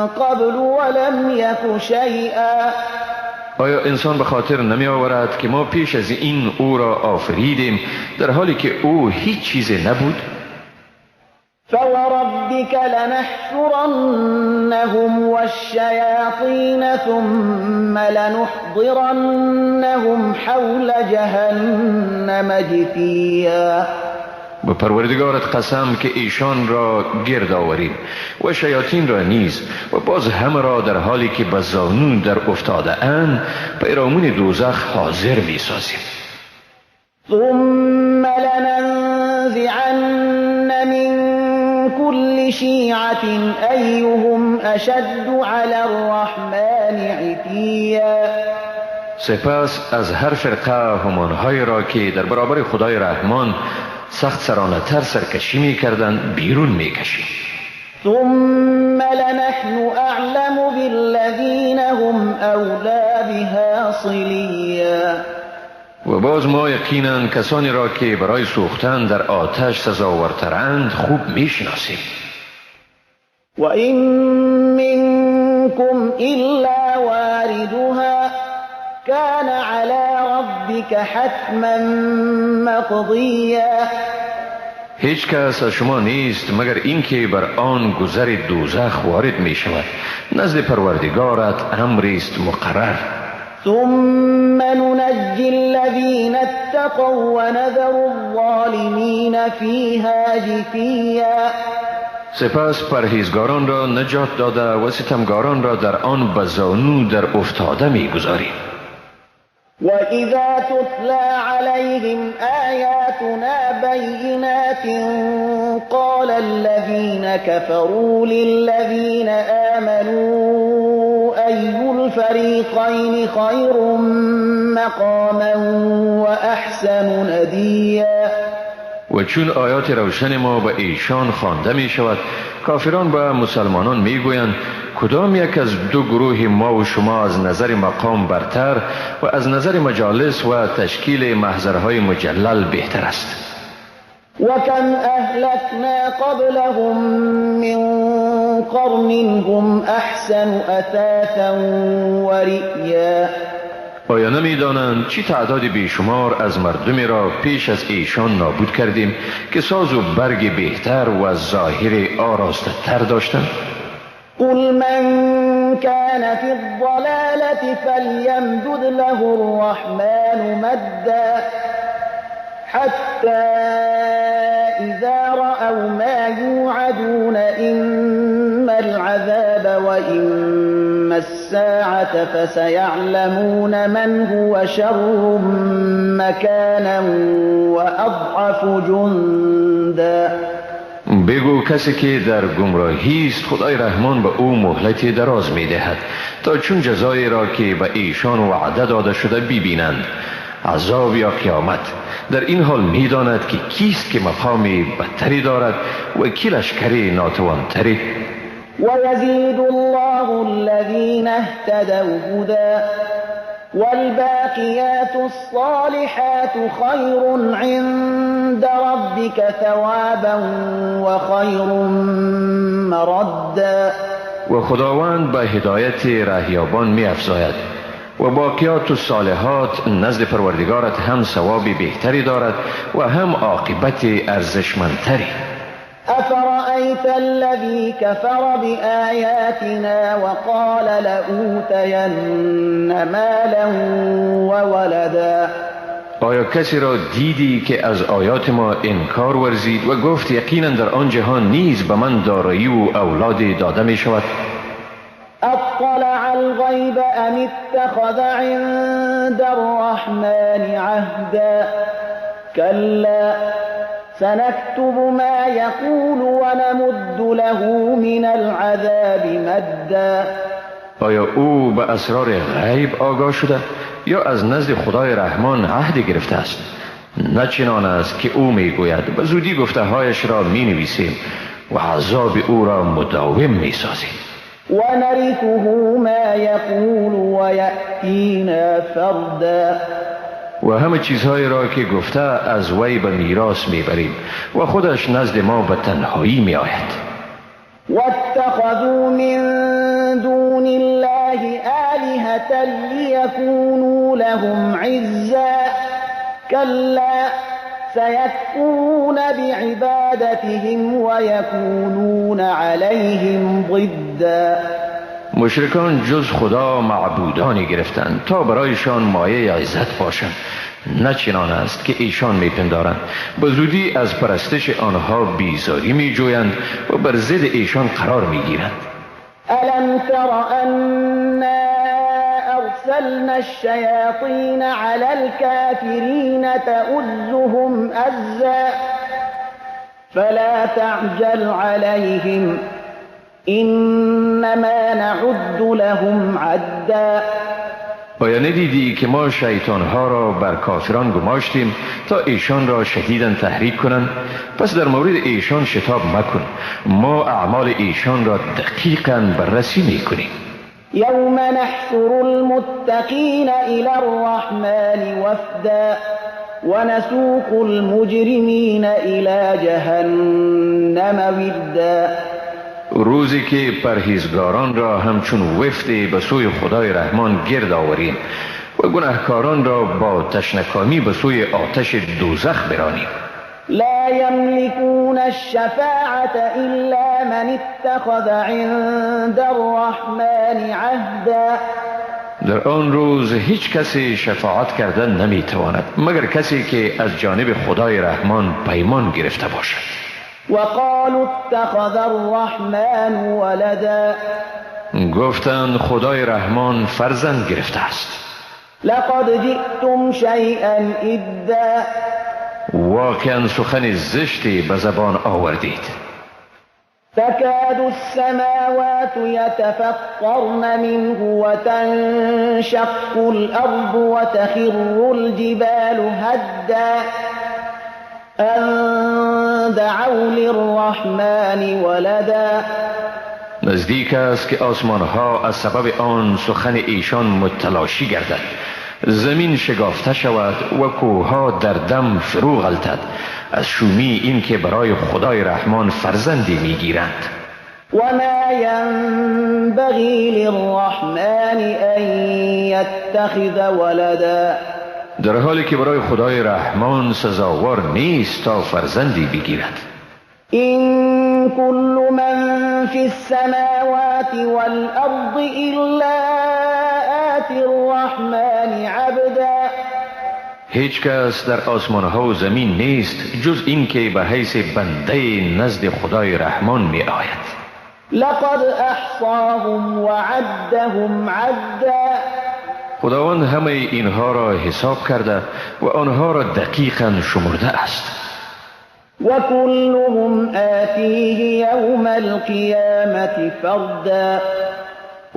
قبل ولم یک شیئا. آیا انسان به خاطر نمی آورد که ما پیش از این او را آفریدیم در حالی که او هیچ چیز نبود؟ فوربك لنحشرنهم والشياطين ثم لنحضرنهم حول جهنم جثيا. به پروردگارت قسم که ایشان را گرد آوریم و شیاطین را نیز و باز همه را در حالی که به زانو در افتاده اند پیرامون دوزخ حاضر می سازیم. ثم لننزعن من كل شیعة ایهم اشد علی الرحمن عتیا. سپس از هر فرقه همانهایی را که در برابر خدای رحمان سخت سرانه تر سرکشی می کردند بیرون می کشیم. ثم لنحن اعلم بالذین هم اولی بها صلیا. و باز ما یقینا کسانی را که برای سوختن در آتش سزاوارترند خوب می شناسیم. و این منکم الا واردها كان على ربك حتما مقضیا. هیچ کس از شما نیست مگر اینکه بر آن گذر دوزخ وارد می شود. نزد پروردگارت امری است مقرر. ثم ننجی الذین اتقوا ونذر الظالمین فیها جثیا. سپس پرهیزگاران را نجات داده و ستمگاران را در آن به زانو در افتاده می گذاریم. وَإِذَا تُتْلَى عَلَيْهِمْ آيَاتُنَا بَيِّنَاتٍ قَالَ الَّذِينَ كَفَرُوا لِلَّذِينَ آمَنُوا أَيُّ الْفَرِيقَيْنِ خَيْرٌ مَقَامًا وَأَحْسَنُ نَدِيًّا. و چون آیات روشن ما به ایشان خوانده می شود، کافران به مسلمانان می گویند کدام یک از دو گروه ما و شما از نظر مقام برتر و از نظر مجالس و تشکیل محضرهای مجلل بهتر است. وکم اهلکنا قبلهم من قرن هم احسن اثاثا ورئیا. آیا نمی‌دانند چی تعداد بیشمار از مردمی را پیش از ایشان نابود کردیم که ساز و برگ بهتر و ظاهر آراسته تر داشتند؟ قل من كان في الضلالة فليمدد له الرحمن مدا حتى إذا رأوا ما يوعدون إما العذاب وإما الساعة فسيعلمون من هو شر مكانا وأضعف جندا. بگو کسی که در گمراهی است خدای رحمان به او مهلت دراز می دهد تا چون جزایی را که به ایشان وعده داده شده ببینند، عذاب یا قیامت. در این حال می داند که کیست که مقام بدتری دارد و کی لشکر ناتوانتری. ویزید الله الذین اهتدوا هدی والباقیات الصالحات خیر عند ربک ثوابا وخیر مردا. و خداوند به هدایت رهیابان می افزاید و باقیات الصالحات نزد پروردگارت هم ثواب بهتری دارد و هم عاقبت ارزشمندتری. افرأیت الذی کفر بآیاتنا وقال لأوتین مالا وولدا. آیا کسی را دیدی که از آیات ما انکار ورزید و گفت یقینا در آن جهان نیز به من دارایی و اولاد داده می شود؟ اطلع الغیب ام اتخذ عند الرحمن عهدا کلا سنكتب ما يقول ونمد له من العذاب مدا. آیا او به اسرار غیب آگاه شده یا از نزد خدای رحمان عهد گرفته است؟ نه چنان است که او میگوید، به زودی گفته هایش را می نویسیم و عذاب او را مداوم می سازیم. ونرثه ما یقول ویأتینا فردا. و همه چیزهایی را که گفته از وی به میراث میبریم و خودش نزد ما به تنهایی میآید. واتخذوا من دون الله آلهة لیکونوا لهم عزا کلا سیکفرون بعبادتهم ویکونون علیهم ضدا. مشرکان جز خدا معبودانی گرفتند تا برایشان مایه عزت باشند. نه چنان است که ایشان میپندارند. به زودی از پرستش آنها بیزاری میجویند و بر ضد ایشان قرار میگیرند. الم تر انا ارسلنا الشیاطین علی الكافرین تؤزهم ازا فلا تعجل علیهم انما نعد لهم عدا. آیا ندیدی که ما شیطانها را بر کافران گماشتیم تا ایشان را شدیداً تحریک کنند؟ پس در مورد ایشان شتاب مکن، ما اعمال ایشان را دقیقاً بررسی میکنیم. یوم نحشر المتقین الی الرحمن وفدا ونسوق المجرمین الی جهنم وردا. روزی که پرهیزگاران را همچون وفد به سوی خدای رحمان گرد آوریم و گناهکاران را با تشنکامی به سوی آتش دوزخ برانیم. لا یملکون الشفاعة الا من اتخذ عند الرحمن عهدا. در آن روز هیچ کسی شفاعت کردن نمیتواند مگر کسی که از جانب خدای رحمان پیمان گرفته باشد. وقالوا اتخذ الرحمن ولدا. گفتند خدای رحمان فرزند گرفته است. لقد جئتم شیئا ادا. واقعا سخن زشتی به زبان آوردید. تكاد السماوات يتفطرن منه وتنشق الأرض وتخر الجبال هدا أن دعوا للرحمن ولدا. نزدیک است که آسمانها از سبب آن سخن ایشان متلاشی گردد، زمین شگافته شود و کوهها در دم فرو غلتد از شومی این که برای خدای رحمان فرزندی میگیرند. و ما ینبغی للرحمن ان یتخذ ولدا. در حالی که برای خدای رحمان سزاوار نیست تا فرزندی بگیرد. این كل من فی السماوات والارض الا آتی الرحمن عبدا. هیچ کس در آسمان ها و زمین نیست جز این که به حیث بنده نزد خدای رحمان می آید. لقد احصاهم وعدهم عدا. خداوند همه اینها را حساب کرده و آنها را دقیقاً شمرده است. و کلهم آتیه یوم القیامة فردا.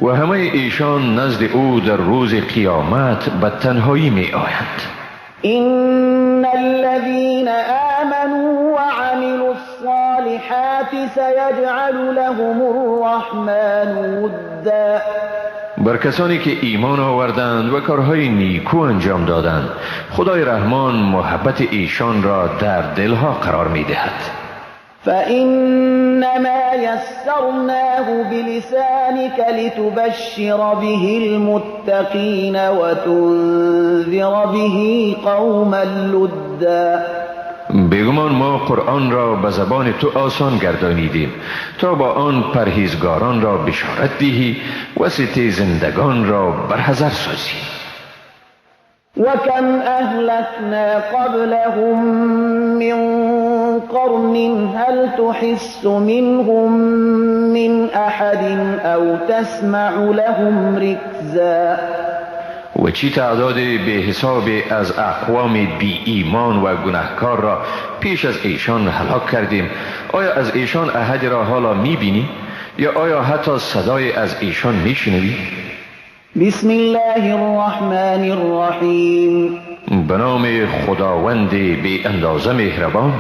و همه ایشان نزد او در روز قیامت به تنهایی می آیند. إن الذين آمنوا وعملوا الصالحات سيجعل لهم الرحمن ودا. بر کسانی که ایمان آوردند و کارهای نیکو انجام دادند، خدای رحمان محبت ایشان را در دلها قرار می دهد. فإنما يسرناه بلسانك لتبشر به المتقين وتنذر به قوما لدا. بیگمان ما قرآن را به زبان تو آسان گردانیدیم تا با آن پرهیزگاران را بشارت دهی و ستیزندگان را برحذر سازی. وكم أهلكنا قبلهم من قرن هل تحس منهم من أحد أو تسمع لهم ركزا. و چی تعداد به حساب از اقوام بی ایمان و گناهکار را پیش از ایشان هلاک کردیم. آیا از ایشان احد را حالا میبینی؟ یا آیا حتی صدای از ایشان میشنوی؟ بسم الله الرحمن الرحیم. به نام خداوند بی اندازه مهربان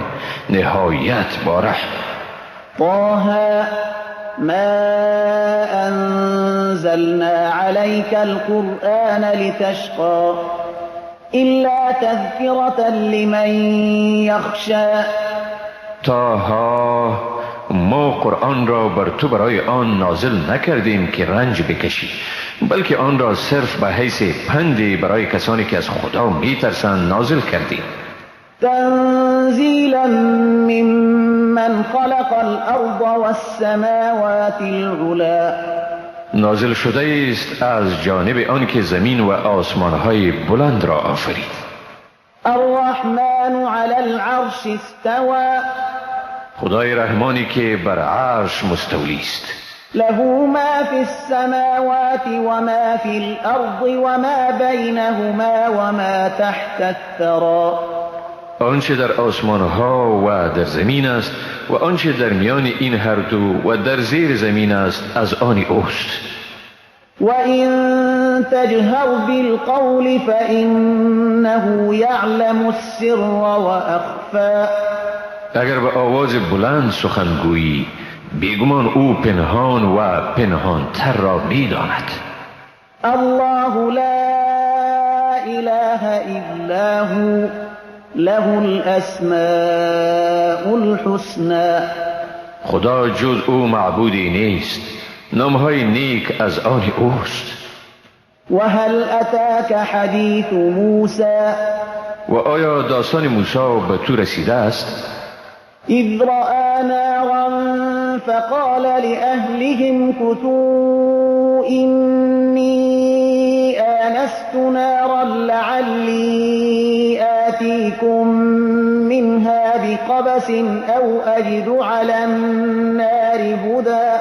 نهایت با رحم. طه ما أنزلنا عليك القرآن لتشقى إلا تذكرة لمن يخشى. طه ما قرآن را بر تو برای آن نازل نکردیم که رنج بکشی، بلکه آن را صرف به حیث پندی برای کسانی که از خدا میترسند نازل کردیم. تنزیلا ممن خلق الارض والسماوات العلا. نازل شده است از جانب آن که زمین و آسمانهای بلند را آفرید. الرحمن علی العرش استوى. خدای رحمانی که بر عرش مستولی است. له ما فی السماوات و ما فی الارض و ما بینهما و ما تحت الثری. آنچه در آسمانها و در زمین است و آنچه در میان این هر دو و در زیر زمین است از آن اوست. و این تجهر بالقول فإنه یعلم السر و اخفی. اگر به آواز بلند سخنگویی، بیگمان او پنهان و پنهانتر را میداند. الله لا اله الا هو له الاسماء الحسنى. خدا جز او معبودی نیست، نامهای نیک از آن اوست. و هل اتاک حدیث موسی. و آیا داستان موسی به تو رسیده است؟ اذ رأى نارا فقال لأهلهم كثوا إني آنست نارا لعلي آتيكم منها بقبس أو أجد على النار هدى.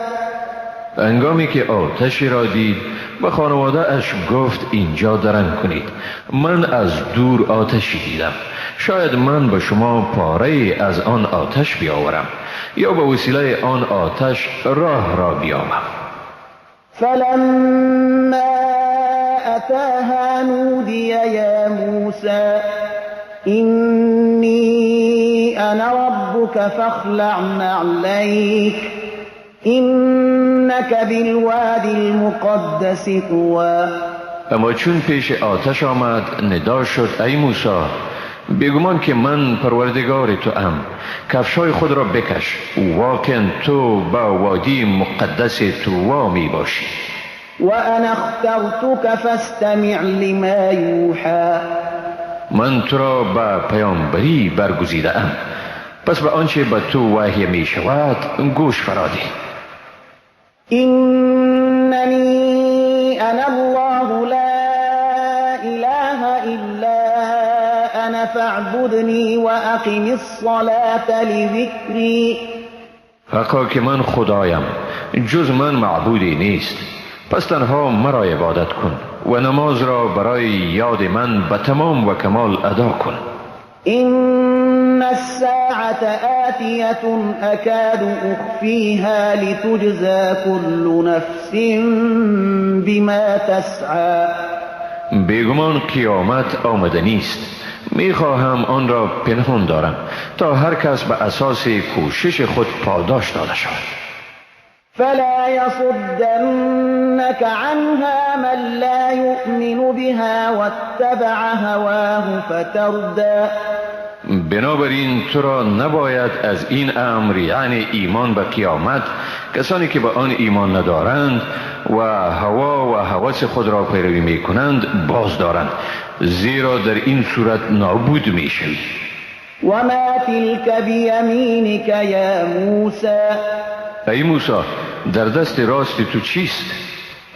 هنگامی که آتشی را دید به خانواده اش گفت اینجا درنگ کنید، من از دور آتشی دیدم، شاید من به شما پاره از آن آتش بیاورم یا به وسیله آن آتش راه را بیابم. فلما اتاها نودی یا موسی اینی انا ربک فاخلع نعلیک اینک بالوادی المقدس طوی. اما چون پیش آتش آمد ندا شد ای موسی، بیگمان که من پروردگار تو ام، کفشای خود را بکش، واقعا تو با وادی مقدس طوا می باشی. و انا اخترتک فاستمع لما یوحی. من تو را به پیامبری برگزیده ام، پس به آنچه به تو وحی می شود گوش فراده. ایننی انا الله لا اله الا انا فاعبدنی و اقم الصلاة لذکری. حقا که من خدایم، جز من معبودی نیست، پس تنها مرا عبادت کن و نماز را برای یاد من به تمام و کمال ادا کن. إن الساعة آتية أكاد أخفيها لتجزى كل نفس بما تسعى. بیگمان قیامت آمدنی است، میخواهم آن را پنهان دارم تا هر کس به اساس کوشش خود پاداش داده شود. فلا يصدنك عنها من لا يؤمن بها واتبع هواه فتردى. بنابراین تو را نباید از این امر، یعنی ایمان به قیامت، کسانی که به آن ایمان ندارند و هوا و هوس خود را پیروی می کنند باز دارند، زیرا در این صورت نابود می شوی. و ما تلک بیمینک یا موسی. ای موسی، در دست راست تو چیست؟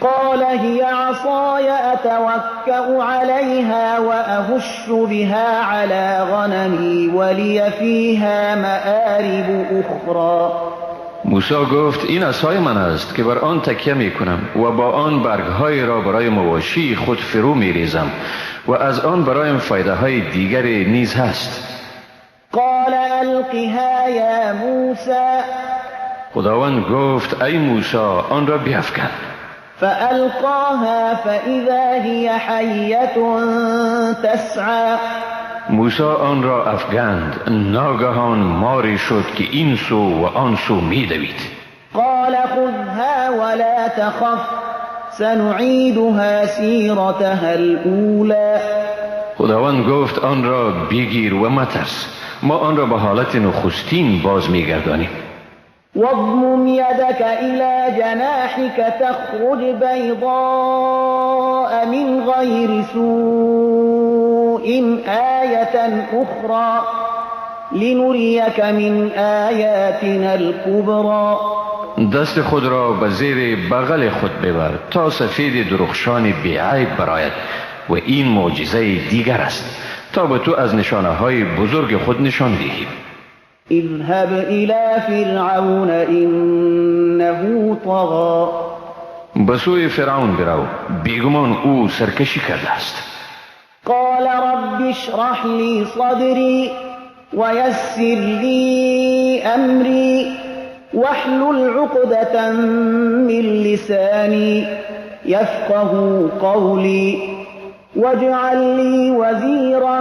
قال هي عصای اتوکأ علیها واهش بها علی غنمی ولی فیها مآرب اخرى. موسی گفت این عصای من است که بر آن تکیه می کنم و با آن برگهای را برای مواشی خود فرو می ریزم و از آن برایم فایده های دیگر نیز هست. قال القها یا موسی. خداوند گفت ای موسی آن را بیفکن. فألقاها فإذا هي حية تسعى. موسی آن را افکند، ناگهان ماری شد که این سو و آن سو میدوید. قال خذها ولا تخف سنعيدها سیرتها الأولى. خداوند گفت آن را بگیر و مترس، ما آن را به حالت نخستین باز میگردانیم. واضمم يدك إلى جناحك تخرج بيضاء من غير سوء آية أخرى لنريك من آياتنا الكبرى. دست خود را به زیر بغل خود ببر تا سفید درخشان بی‌عیب برآید و این معجزه دیگر است تا به تو از نشانه های بزرگ خود نشان دهیم. اذهب الى فرعون انه طغى. به سوی فرعون برو، بیگمان او سرکشی کرده است. قال رب اشرح لي صدري ويسر لي امري واحلل عقدة من لساني يفقه قولي واجعل لي وزيرا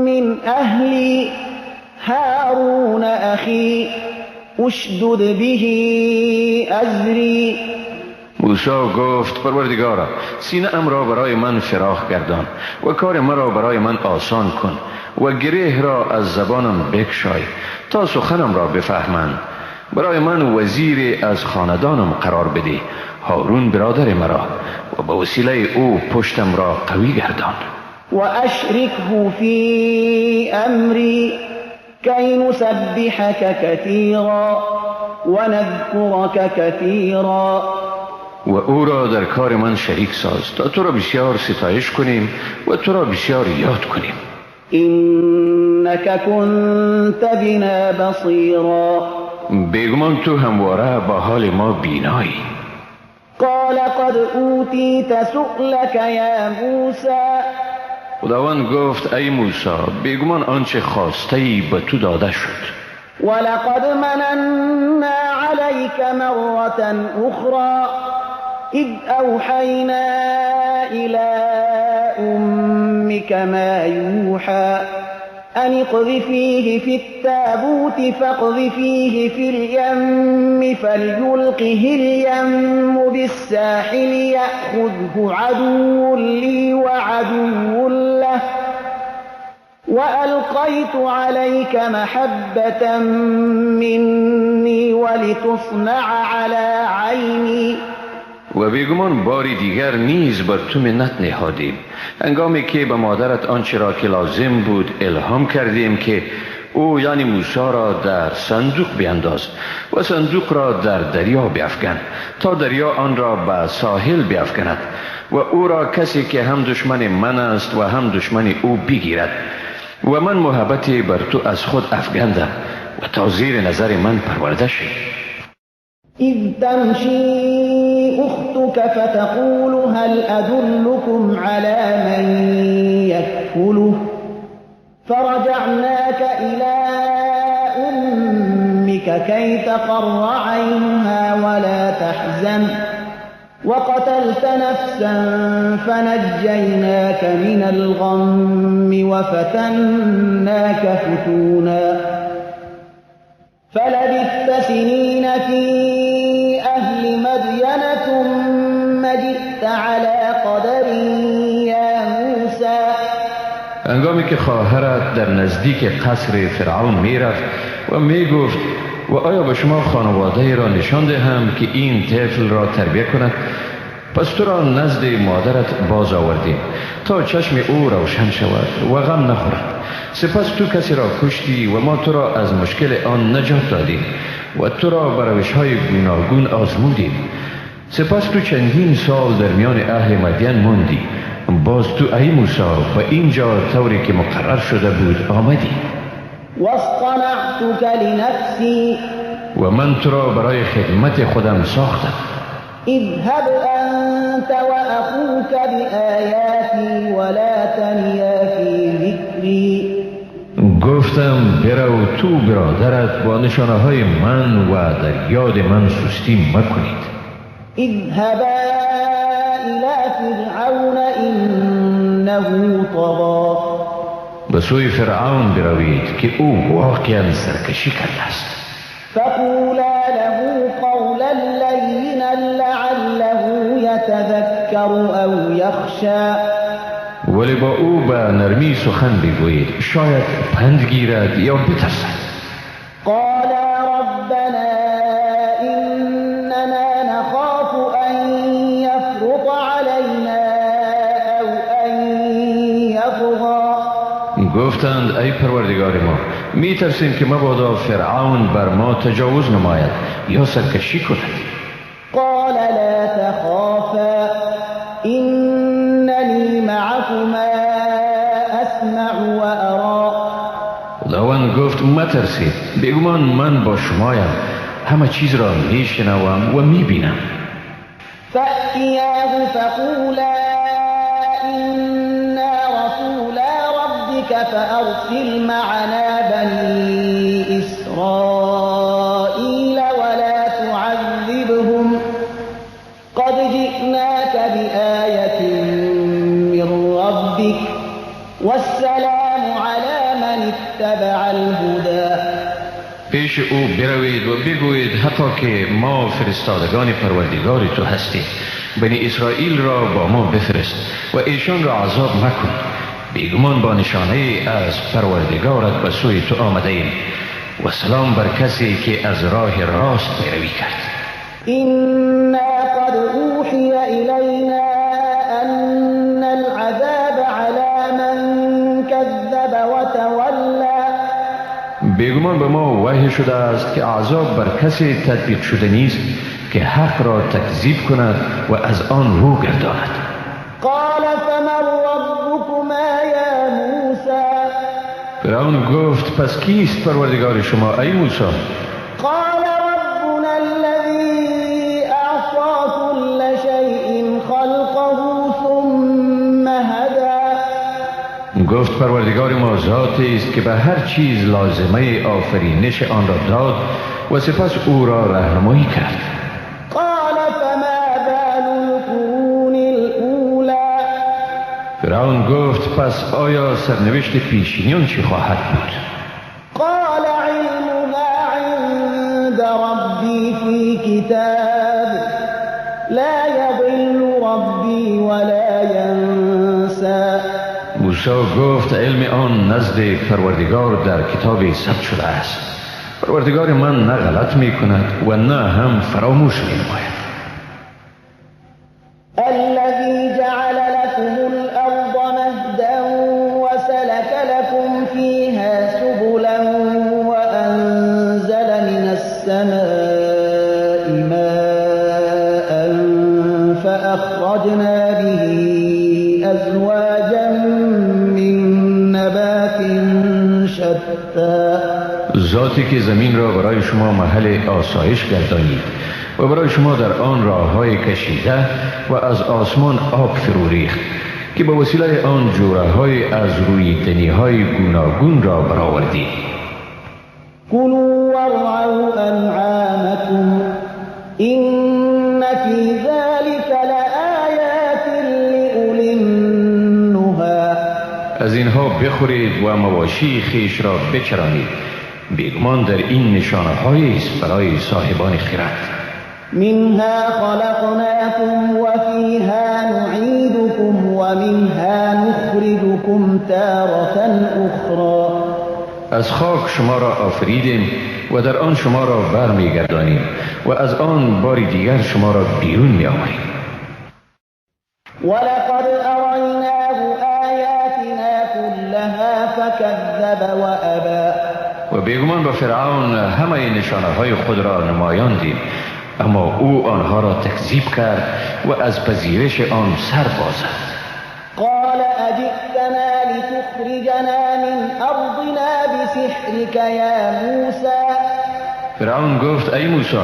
من أهلي هارون أخي اشدد به أزري. موسی گفت پروردگارا، سینه ام را برای من فراخ گردان و کار مرا برای من آسان کن و گره را از زبانم بکشای تا سخنم را بفهمند. برای من وزیر از خاندانم قرار بده، هارون برادر مرا، و به وسیله او پشتم را قوی گردان. و اشرکه فی امری کی نسبحک کثیرا و نذکرک کثیرا. و او را در کار من شریک ساز تا تو را بسیار ستایش کنیم و تو را بسیار یاد کنیم. انک کنت بنا بصیرا. بیگمان تو همواره با حال ما بینایی. قال قد اوتیت سؤلک یا موسی. خداوند گفت ای موسی، بیگمان آنچه خواسته‌ای به تو داده شد. ولقد مننا علیک مرة اخرى اذ اوحینا الى امک ما یوحى أن اقذفيه في التابوت فاقذفيه في اليم فليلقه اليم بالساحل يأخذه عدو لي وعدو له وألقيت عليك محبة مني ولتصنع على عيني. و بیگمان باری دیگر نیز بر تو منت نهادیم، هنگامی که به مادرت آنچه را که لازم بود الهام کردیم که او یعنی موسی را در صندوق بینداز و صندوق را در دریا بیفکن تا دریا آن را به ساحل بیفکند و او را کسی که هم دشمن من است و هم دشمن او بگیرد و من محبتی بر تو از خود افگندم و تا زیر نظر من پرورده شی. اذ تمشی اختك فتقول هل أدلكم على من يكفله فرجعناك إلى أمك كي تقر عينها ولا تحزن وقتلت نفسا فنجيناك من الغم وفتناك فتونا فلبثت سنين في أهل مدين ثم جئت على قدر يا موسى. هنگامی که خواهرت در نزدیک قصر فرعون میرفت و میگفت و آیا به شما خانواده را نشان دهم که این طفل را تربیه کند؟ پس تو را نزد مادرت باز آوردیم تا چشم او روشن شود و غم نخورد. سپس تو کسی را کشتی و ما تو را از مشکل آن نجات دادیم و تو را به روش‌های گوناگون آزمودیم. سپس تو چندین سال در میان اهل مدین ماندی. باز تو ای موسی به اینجا طوری که مقرر شده بود آمدی. واصطنعتك لنفسی. و من تو را برای خدمت خودم ساختم. اذهب انت واخوك بآیاتی ولا تنیا فی ذکری. گفتم برو تو برادرت با نشانه های من و در یاد من سستی مکنید. اذهبا الى فرعون انه طغى. به سوی فرعون بروید که او واقعا سرکشی کرده است. فقولا له قولا لینا لعله یتذکر او یخشى. ولی با او به نرمی سخن بگویید، شاید پند گیرد یا بترسد. قالا ربنا اننا نخاف ان یفرط علینا او ان یطغی. گفتند ای پروردگار ما، میترسیم که مبادا فرعون بر ما تجاوز نماید یا سرکشی کند. قال لا تخافا اننی معكما اسمع و ارا. خداوند گفت مترسید، بیگمان من با شمایم، همه چیز را میشنوم و میبینم. فأتیاه فقولا إنا رسولا ربك فأرسل معنا بني إسرائيل ولا تعذبهم قد جئناك بآية من ربك والسلام على من اتبع الهدى. پیش او بروید و بگویید حتی که ما فرستادگان پروردگار تو هستیم، بنی اسرائیل را با ما بفرست و ایشان را عذاب مکن. بیگمان با نشانه از پروردگارت به سوی تو آمده ایم و سلام بر کسی که از راه راست پیروی کرد. إنا قد أوحي إلينا أن العذاب على من كذب وتولى. بیگمان به ما وحی شده است که عذاب بر کسی تطبیق شده نیست که حق را تکذیب کند و از آن رو گرداند. قال فمن ربكما یا موسی؟ فرعون گفت پس کیست پروردگار شما ای موسی؟ قال ربنا الذی اعطى كل شیء خلقه ثم هدى. گفت پروردگار ما ذاتی است که به هر چیز لازمه آفرینش آن را داد و سپس او را راهنمایی کرد. قال فما بال القرون الاولى. فرعون گفت پس آیا سرنوشت پیشینیان چی خواهد بود؟ قال علمها عند ربی فی کتاب لا یضل ربی ولا ینسى. موسی گفت علم آن نزد پروردگار در کتاب ثبت شده است. پروردگار من نه غلط می کند و نه هم فراموش می نماید. الذي جعل لكم الأرض مهدا وسلك لكم فيها سبلا وأنزل من السماء ماء فأخرجنا به أزواجا من نبات شتى. ذاتی که زمین را برای شما محل آسایش گردانید و برای شما در آن راه‌های کشیده و از آسمان آب فرو ریخت که به وسیله آن جوره‌های از رویدنی‌های گوناگون را برآوردید. كلوا وارعوا أنعامكم إن في ذلك لآيات لأولي النهى. از اینها بخورید و مواشی خویش را بچرانید، بیگمان در این نشانه‌هایی است برای صاحبان خرد. منها خلقناكم وفيها نعيدكم ومنها نخرجكم تارة أخرى. از خاک شما را آفریدیم و در آن شما را برمیگردانیم و از آن بار دیگر شما را بیرون میآوریم. ولقد أریناه آیاتنا كلها فكذب وأبى. و بیگمان با فرعون همه نشانه های خود را نمایاندیم، اما او آنها را تکذیب کرد و از پذیرش آن سر باز زد. قال اجئتنا لتخرجنا من ارضنا بسحرك یا موسی. فرعون گفت ای موسی،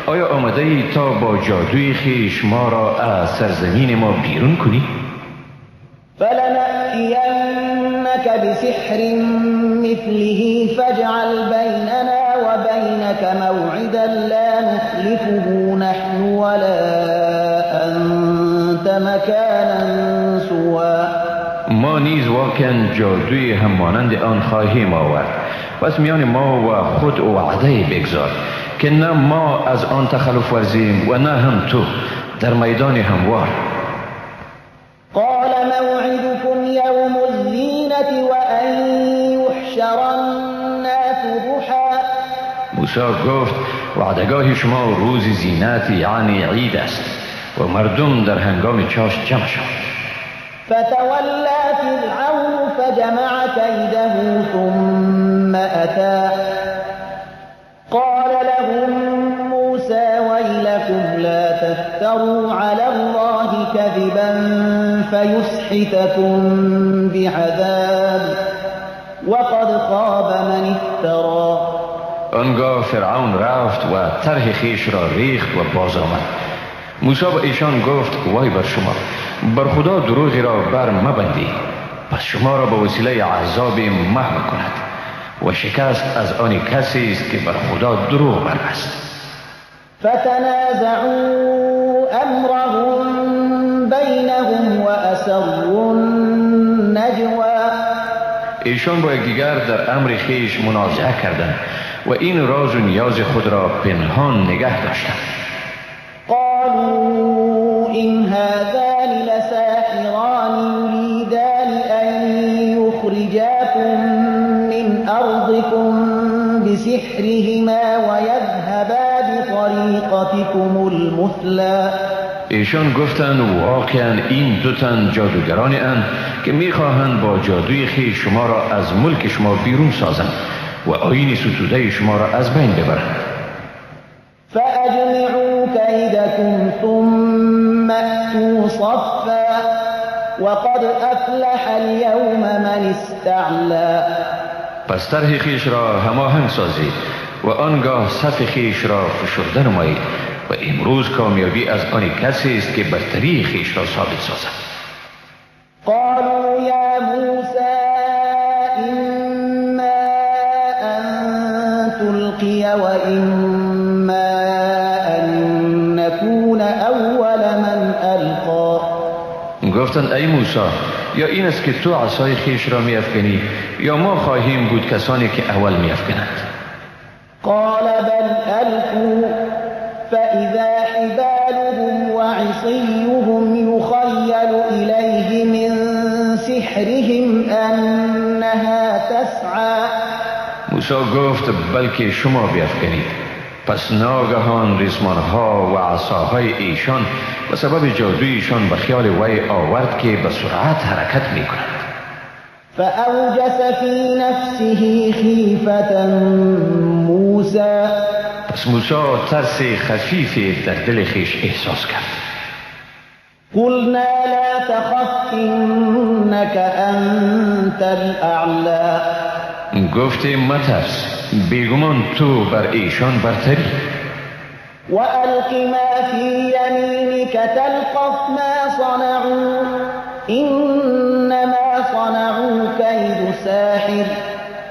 آیا آمده ای تا با جادوی خویش ما را از سرزمین ما بیرون کنی؟ فلنأتینک بسحر مثله فاجعل بیننا وبینک موعدا لا نخلفه نحن ولا أنت مکانا سوی. ما نیز واقعا جادوی هم مانند آن خواهیم آورد، پس میان ما و خود وعده بگذار که نه ما از آن تخلف ورزیم و نه هم تو در میدان هموار. قال موعدكم يوم الزینة وأن يحشر الناس ضحى. موسی گفت وعدگاه شما روز زینت یعنی عید است و مردم در هنگام چاشت جمع شوند. فتولى فرعون فجمع كيده ثم أتى. قال لهم موسى ويلكم لا تفتروا على الله كذبا فيسحتكم بعذاب وقد خاب من افترى. آنگاه فرعون رفت و طرح خویش را ریخت و باز آمد. موسی به ایشان گفت وای بر شما، بر خدا دروغی را بر مبندی، پس شما را به وسیله عذاب محو کند و شکست از آن کسی است که بر خدا دروغ بربست. فتنازعوا امرهم بینهم واسروا النجوى. ایشان با یکدیگر در امر خویش منازعه کردند و این راز و نیاز خود را پنهان نگه داشتند. قالوا إن هذان لساحران يريدان أن يخرجاكم من أرضكم بسحرهما ويذهبا بطريقتكم المثلى. ایشان گفتند واقعا این دو تن جادوگرانی اند که میخواهند با جادوی خویش شما را از ملک شما بیرون سازند و آیین ستوده شما را از بین ببرند. فأجمعوا كيدكم ثم أتوا صفا وقد أفلح اليوم من استعلى. پس طرح خویش را هماهنگ سازید و آنگاه صف خویش را فشرده نمایید و امروز کامیابی از آن کسی است که برتری خویش را ثابت سازد. قالوا یا موسی إما أن تلقي وإما أن نكون أول من ألقى. گفتند ای موسی، یا این است که تو عصای خویش را می‌افکنی یا ما خواهیم بود کسانی که اول می‌افکنند. قال بل ألقوا فإذا حبالهم وعصيهم يخيل إليه من سحرهم أنها تسعى. موسی گفت بلکه شما بیافکنید. پس ناگهان ریسمانها و عصاهای ایشان به سبب جادویشان به خیال وی آورد که به سرعت حرکت میکنند. فأوجس في نفسه خیفة موسی. پس موسی ترس خفیفی در دل خویش احساس کرد. قلنا لا تخف إنك أنت الأعلى. گفتیم مترس، بیگمان تو بر ایشان برتری. وألق ما في يمينك تلقف ما صنعوا إنما صنعوا كيد ساحر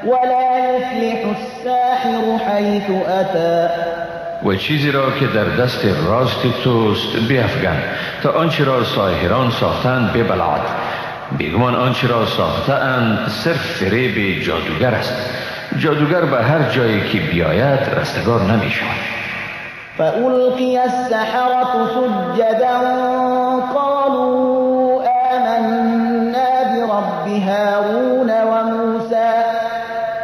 ولا يفلح الساحر حيث أتى. و چیزی را که در دست راست توست بیفگن تا آنچه را ساحران ساختند ببلعد. بیگمان آنچه را ساختند صرف فریب جادوگر است. جادوگر به هر جایی که بیاید رستگار نمی شود. فألقي السحرة سجدا قالوا آمنا برب هارون وموسى.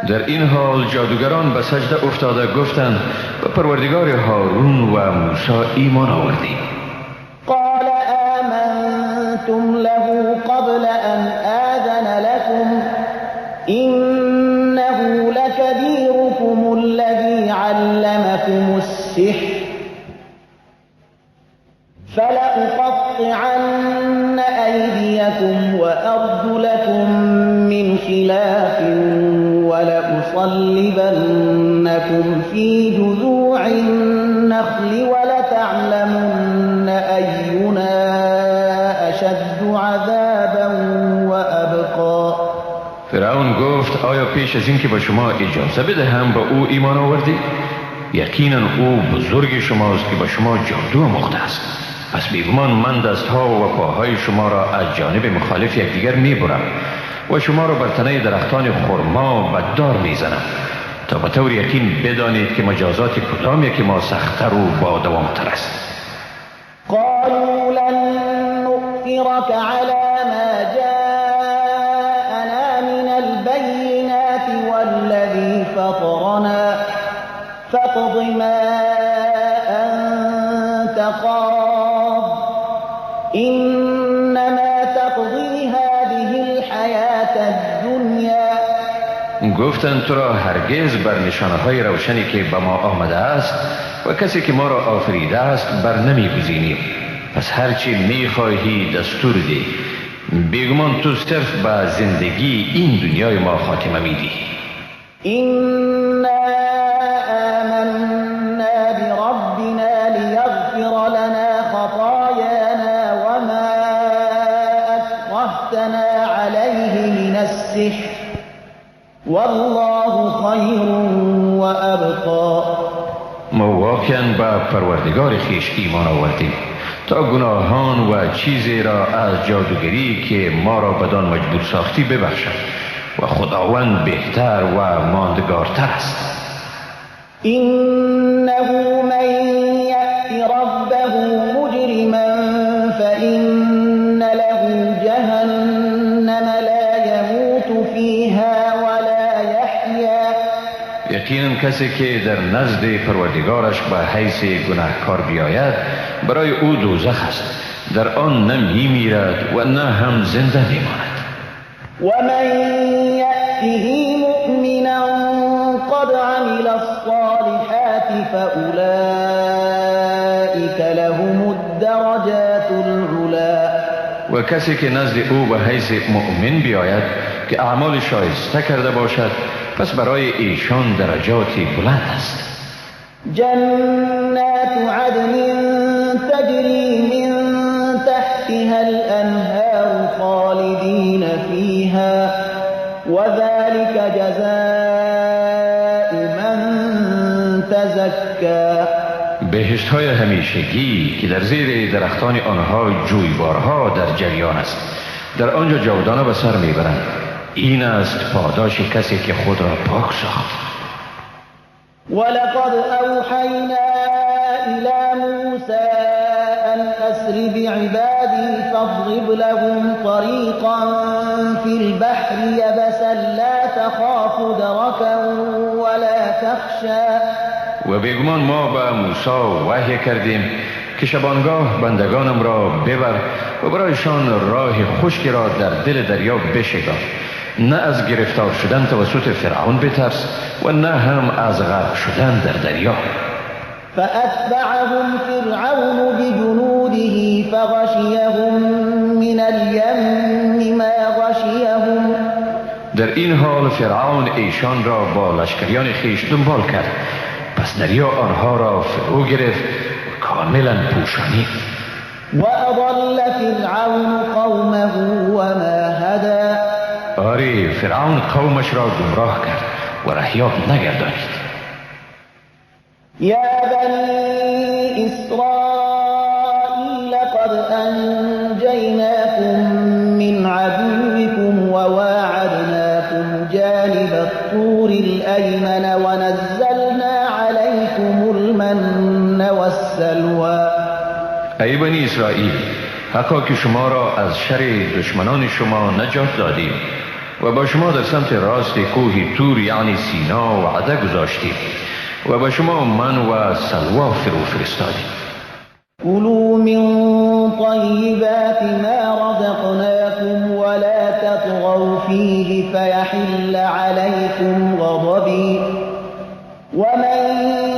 در این حال جادوگران به سجده افتاده گفتند به پروردگار هارون و موسی ایمان آوردیم. قال آمنتم له قبل أن آذن لكم إنه لكبيركم الذي علمكم السحر فلأقطعن أيديكم وأرجلكم من خلاف ولأصلبنكم في جذوع النخل ولتعلمن أينا أشد عذابا وأبقى. فرعون گفت آیا پیش از این که به شما اجازه بدهم به او ایمان آوردید؟ یقینا او بزرگ شماست که به شما جادو آموخته است. پس بیگمان من دستها و پاهای شما را از جانب مخالف یکدیگر میبرم و شما را بر تنه درختان خرما و دار میزنم تا به طور یقین بدانید که مجازات کدام یکی ما سخت‌تر و با دوامتر است. قالوا لن نؤثرك على ما جاءنا من البينات والذي فطرنا فاقض ما أنت قاض إنما تقضي الدنيا. گفتند تو را هرگز بر نشانه‌های روشنی که به ما آمده است و کسی که ما را آفریده است بر نمی‌گزینیم. پس هرچی می‌خواهی دستور ده. بیگمان تو صرف به زندگی این دنیای ما خاتمه میدی. إنا آمنا بربنا ليغفر لنا خطايانا وما أكرهتنا عليه من السحر والله خير وأبقى. ما واقعا به پروردگار خویش ایمان آوردیم تا گناهان و چیزی را از جادوگری که ما را بدان مجبور ساختی ببخشد و خداوند بهتر و ماندگارتر است. إنه من يأت ربه مجرما فإن له جهنم لا يموت فيها ولا يحيا. یقینا کسی که در نزد پروردگارش به حیث گناهکار بیاید برای او دوزخ است، در آن نه میمیرد و نه هم زنده میماند. ومن يأته مؤمنا قد عمل الصالحات فأولئك لهم الدرجات العلا. و کسی که نزد او به حیث مؤمن بیاید که اعمال شایسته کرده باشد، پس برای ایشان درجات بلند است. جنات عدن تجری من تحتها الأنهار خالدین فیها وذلك جزاء من تزکی. بهشت های همیشگی که در زیر درختان آنها جویبارها در جریان است، در آنجا جاودانه به سر میبرند. این است پاداش کسی که خود را پاک ساخت. ولقد اوحینا الى موسى ان اسر بعبادی فاضرب لهم طریقا فی البحر یبسا لا تخاف درکا ولا تخشى. و بیگمان ما به موسی وحی کردیم که شبانگاه بندگانم را ببر و برایشان راه خشکی را در دل دریا بشکاف، نه از گرفتار شدن توسط فرعون بترس و نه هم از غرق شدن در دریا. فأتبعهم فرعون بجنوده فغشیهم من الیم ما غشیهم. در این حال فرعون ایشان را با لشکریان خویش دنبال کرد، پس دریا آنها را فرو گرفت و کاملا پوشانید. وأضل فرعون قومه وما هدى. آری، فرعون قومش را گمراه کرد و رهیاب نگردانید. یا بنی اسرائیل قد انجیناکم من عدوکم وواعدناکم جانب الطور الایمن ونزلنا علیکم المن والسلوى. ای بنی اسرائیل، حقا که شما را از شر دشمنان شما نجات دادیم و با شما در سمت راست کوه تور یعنی سینا وعده گذاشتیم و با شما من و سلوا فرو فرستادیم. كلوا من طیبات ما رزقناكم ولا تطغوا فیه فیحل علیکم غضبی ومن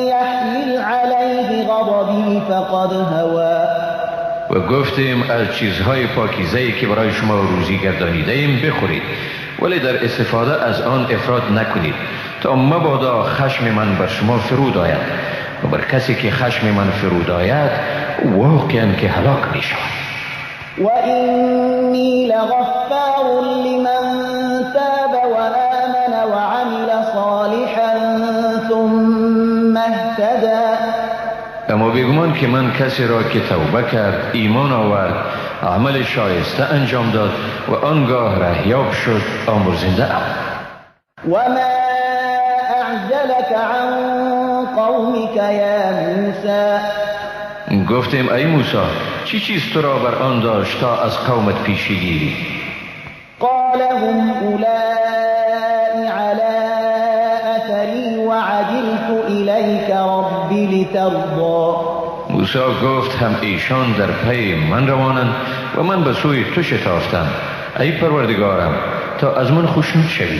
یحلل علیه غضبی فقد هوی. و گفتیم از چیزهای پاکیزه‌ای که برای شما روزی گردانیده‌ایم بخورید، ولی در استفاده از آن افراط نکنید تا مبادا خشم من بر شما فرود آید و بر کسی که خشم من فرود آید واقعا که هلاک می شود. و اینی لغفار لمن تاب و آمن و عمل صالحا ثم اهتدى. اما بیگمان که من کسی را که توبه کرد، ایمان آورد، عمل شایسته انجام داد و آنگاه رهیاب شد، آمرزنده ام. و ما اعجلك عن قومك یا موسی. گفتیم ای موسی، چی چیز تو را بر آن داشت تا از قومت پیشی گیری؟ قال هم اولئک علی اثری وعجلت الیک رب لترضی. موسی گفت هم ایشان در پی من روانند و من به سوی تو شتافتم ای پروردگارم، تا از من خوشنود شوی.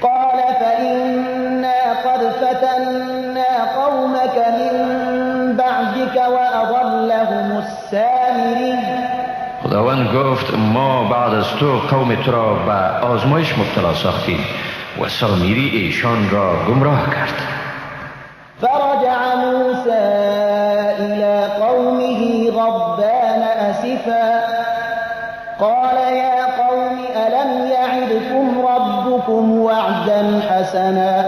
قال فإنا قد فتنا قومك من بعدك وأضلهم السامري. خداوند گفت ما بعد از تو قوم تو را به آزمایش مبتلا ساختیم و سامیری ایشان را گمراه کرد. فرجع موسى إلى قومه غضبان أسفا قال يا قوم ألم يعدكم ربكم وعدا حسنا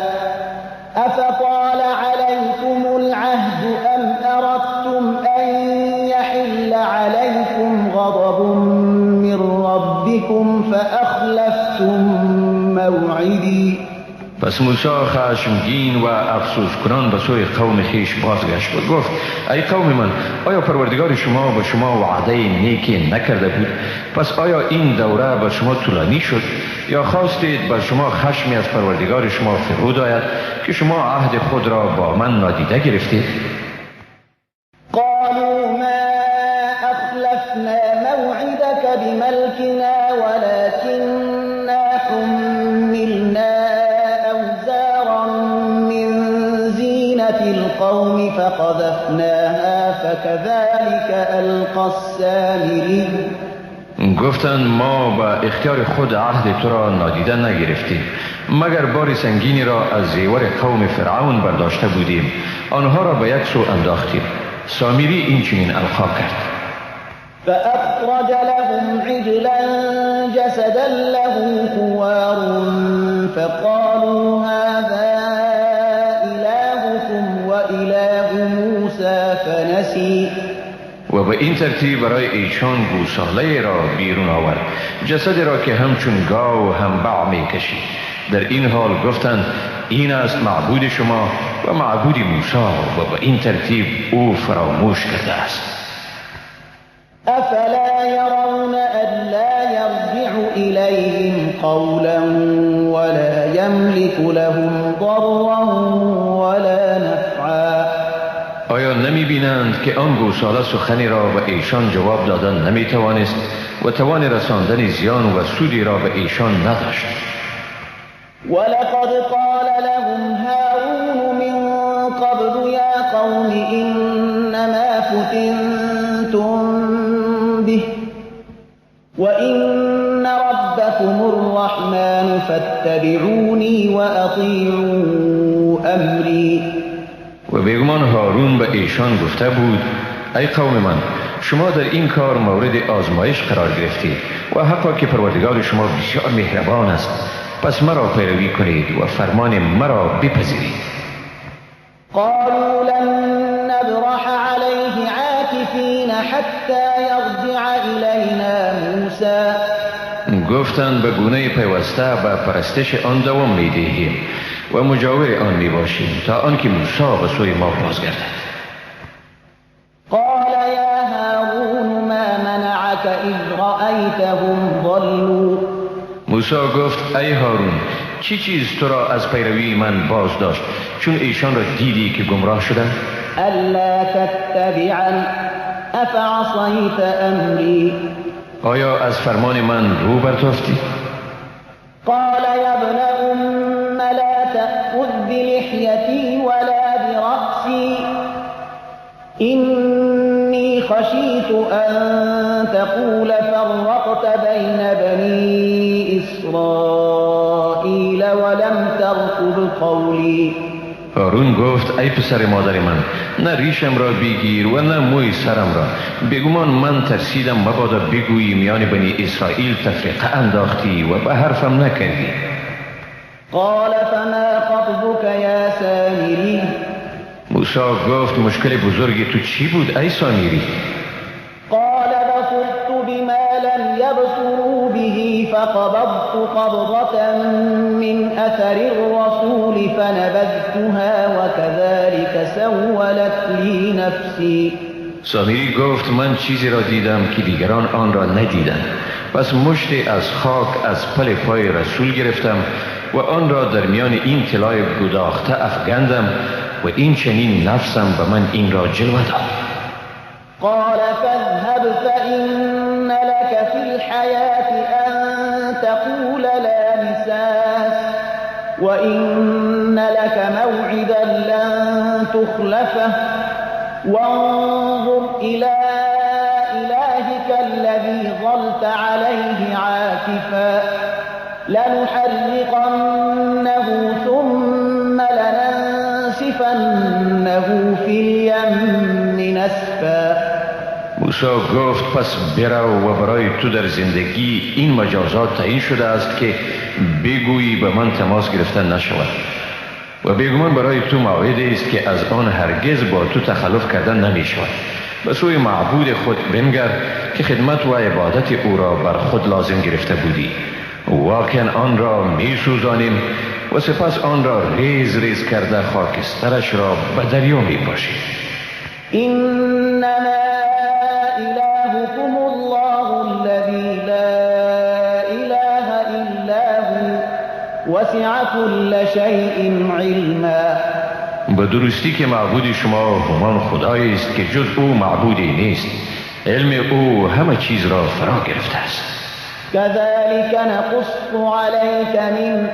أفطال عليكم العهد أم أردتم أن يحل عليكم غضب من ربكم فأخلفتم موعدي. پس موسی خشمگین و افسوس کنان به سوی قوم خویش بازگشت و گفت ای قوم من، آیا پروردگار شما به شما وعده نیکی نکرده بود؟ پس آیا این دوره بر شما طولانی شد یا خواستید بر شما خشمی از پروردگار شما فرود آید که شما عهد خود را با من نادیده گرفتید؟ قالوا ما أخلفنا موعدك بملكنا ولكننا حملنا أوزارا من زينة القوم فقذفناها فكذلك ألقى السامري. گفتند ما با اختیار خود عهد تو را نادیده نگرفتیم، مگر بار سنگینی را از زیور قوم فرعون برداشته بودیم، آنها را به یک سو انداختیم. سامیری این چنین القا کرد. فأخرج لهم عجلا جسدا له خوار فقالوا هذا إلهكم وإله موسى فنسي. و به این ترتیب برای ایشان گوساله را بیرون آورد، جسد را که همچون گاو هم باع می کشید. در این حال گفتند این است معبود شما و معبود موسی، و به این ترتیب او فراموش کرده است. افلا يرون الا يرجع إليهم قولا ولا يملك لهم ضرا ولا نفعا. آیا نمی بینند که آن گوساله سخنی را به ایشان جواب دادن نمی توانست و توان رساندن زیان و سودی را به ایشان نداشت؟ ولقد قال لهم هارون من قبل يا قوم إنما فتنتم به وإن ربكم الرحمن فاتبعوني وأطيعوا أمري. و بیگمان هارون به ایشان گفته بود ای قوم من، شما در این کار مورد آزمایش قرار گرفتید و حقا که پروردگار شما بسیار مهربان است، پس مرا پیروی کنید و فرمان مرا بپذیرید. قالوا لن نبرح عليه عاكفين حتى يرجع إلينا موسى. گفتند به گونه پیوسته به پرستش آن دوام میدهیم و مجاور آن میباشیم تا آنکه موسی به سوی ما بازگردد. قال یا هارون ما منعك اذ رأیتهم ضلوا. موسی گفت ای هارون، چی چیز تو را از پیروی من باز داشت چون ایشان را دیدی که گمراه شدند؟ الا تتبعن افعصیت امری. آیا از فرمان من رو برتافتی؟ قال یا ابن ام لا تأخذ بلحیتی ولا برأسی إني خشيت أن تقول فرقت بين بني إسرائيل ولم ترقب قولي. هارون گفت ای پسر مادر من، نه ریشم را بگیر و نه موی سرم را. بگمان من ترسیدم مبادا بگویی میان بنی اسرائیل تفرقه انداختی و به حرفم نکردی. قال فما خطبك یا سامری. موسی گفت مشکل بزرگی تو چی بود ای سامیری؟ قال بصرت بما لم يبصروا به فقبضت قبضة من أثر الرسول فنبذتها وكذلك سولت لي نفسي. سامیری گفت من چیزی را دیدم که دیگران آن را ندیدند، پس مشتی از خاک از پل پای رسول گرفتم و آن را در میان این طلای گداخته افگندم و این چنین نفسم به من این را جلوه داد. قال فاذهب فإن لك في الحياة أن تقول وإن لك موعدا لن تخلفه وانظر إلى إلهك الذي ظلت عليه عاكفا لنحرقنه ثم لننسفنه في اليم نسفا. موسی گفت پس برو و برای تو در زندگی این مجازات تعیین شده است که بگویی به من تماس گرفتن نشود و بیگمان برای تو موعدی است که از آن هرگز با تو تخلف کردن نمی شود. به سوی معبود خود بنگر که خدمت و عبادت او را بر خود لازم گرفته بودی. واقعا آن را می سوزانیم و سپس آن را ریز ریز کرده خاکسترش را به دریا می پاشیم. انما الهکم الله الذی لا اله الا هو وسع كل شیء علما. به درستی که معبود شما همان خدایی است که جز او معبودی نیست. علم او همه چیز را فرا گرفته است. كذلك نقص عليك من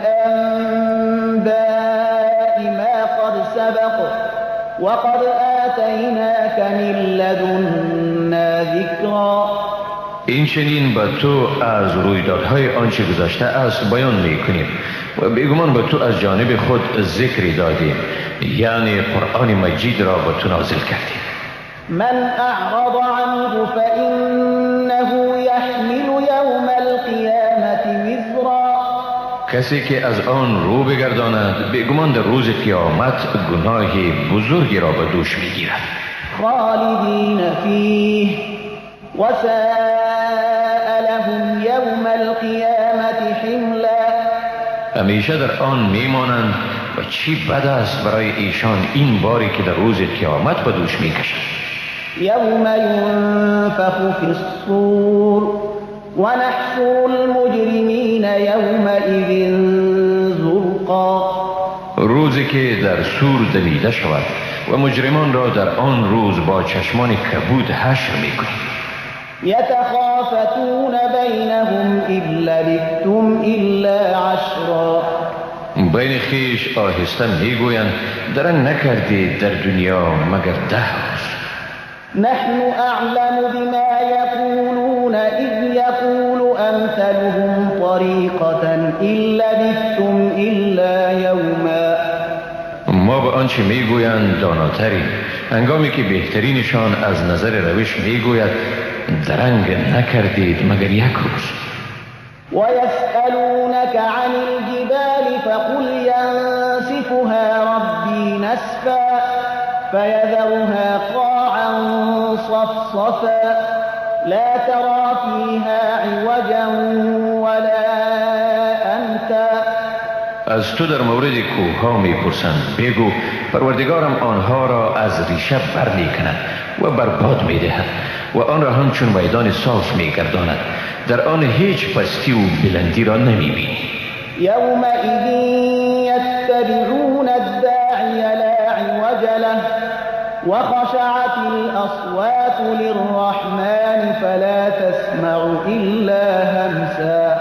أنباء ما قد سبق وقد آتيناك من لدنا ذكرا. این چنین به تو از رویدادهای آنچه گذشته است بیان میکنیم و بیگمان به تو از جانب خود ذکری دادیم، یعنی قرآن مجید را به تو نازل کردیم. من اعرض عنه فإنه يحمل يوم القيامة وزرا. کسی که از آن رو بگرداند بیگمان در روز قیامت گناه بزرگی را به دوش میگیرد. خالدین فیه وساء لهم یوم القیامة حملا. همیشه در آن میمانند و چی بد است برای ایشان این باری که در روز قیامت به دوش میکشند. یوم ینفخ فی الصور ونحشر المجرمین یومئذ زرقا. روزی که در سور دمیده شود و مجرمان را در آن روز با چشمان کبود حشر میکنیم. یتخافتون بینهم ان لبثتم الا عشرا. بین خویش آهسته میگویند درنگ نکردید در دنیا مگر 10 روز. نحن اعلم بما یقولون اذ یقول امثلهم طریقة ان لبثتم الا یوما. ما به آنچه میگویند داناتریم، هنگامی که بهترینشان از نظر روش میگوید درنگ نکردید مگر یک روز. ويسألونك عن الجبال فقل ينسفها ربي نسفا فيذرها قاعا صفصفا لا ترى فيها عوجا ولا أمتا. از تو در مورد کوه‌ها میپرسند، بگو پروردگارم آنها را از ریشه برمیکند و برباد میدهد و آن را همچون میدان صاف میگرداند، در آن هیچ پستی و بلندی را نمیبینی. یومئذ یتبعون الداعی لا عوج له وخشعت الاصوات للرحمن فلا تسمع الا همسا.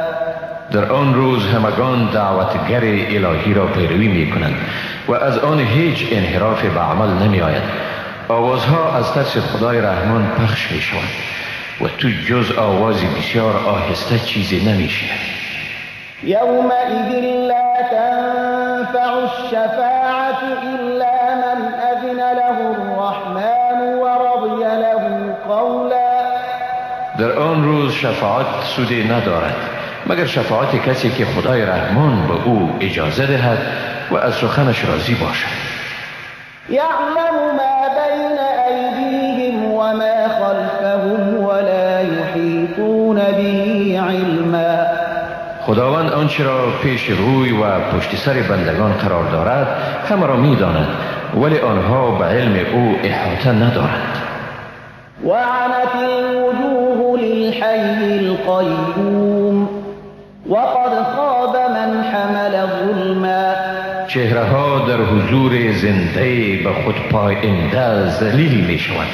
در آن روز همگان دعوتگر الهی را پیروی میکنند و از آن هیچ انحراف به عمل نمی آید. آوازها از ترس خدای رحمان پخش می شوند و تو جز آوازی بسیار آهسته چیزی نمی شنوی. یومئذ لا تنفع الشفاعة الا من اذن له الرحمن ورضی له قولا. در آن روز شفاعت سودی ندارد مگر شفاعت کسی که خدای رحمان به او اجازه دهد و از سخنش راضی باشد. یعلم ما بین ایدیهم وما خلفهم ولا یحیطون به علما. خداوند آنچه را پیش روی و پشت سر بندگان قرار دارد همه را میداند، ولی آنها به علم او احاطه ندارند. وعنت الوجوه للحی القیوم وقد خاب من حمل ظلما. چهره ها در حضور زنده به خود پاینده ذلیل می شوند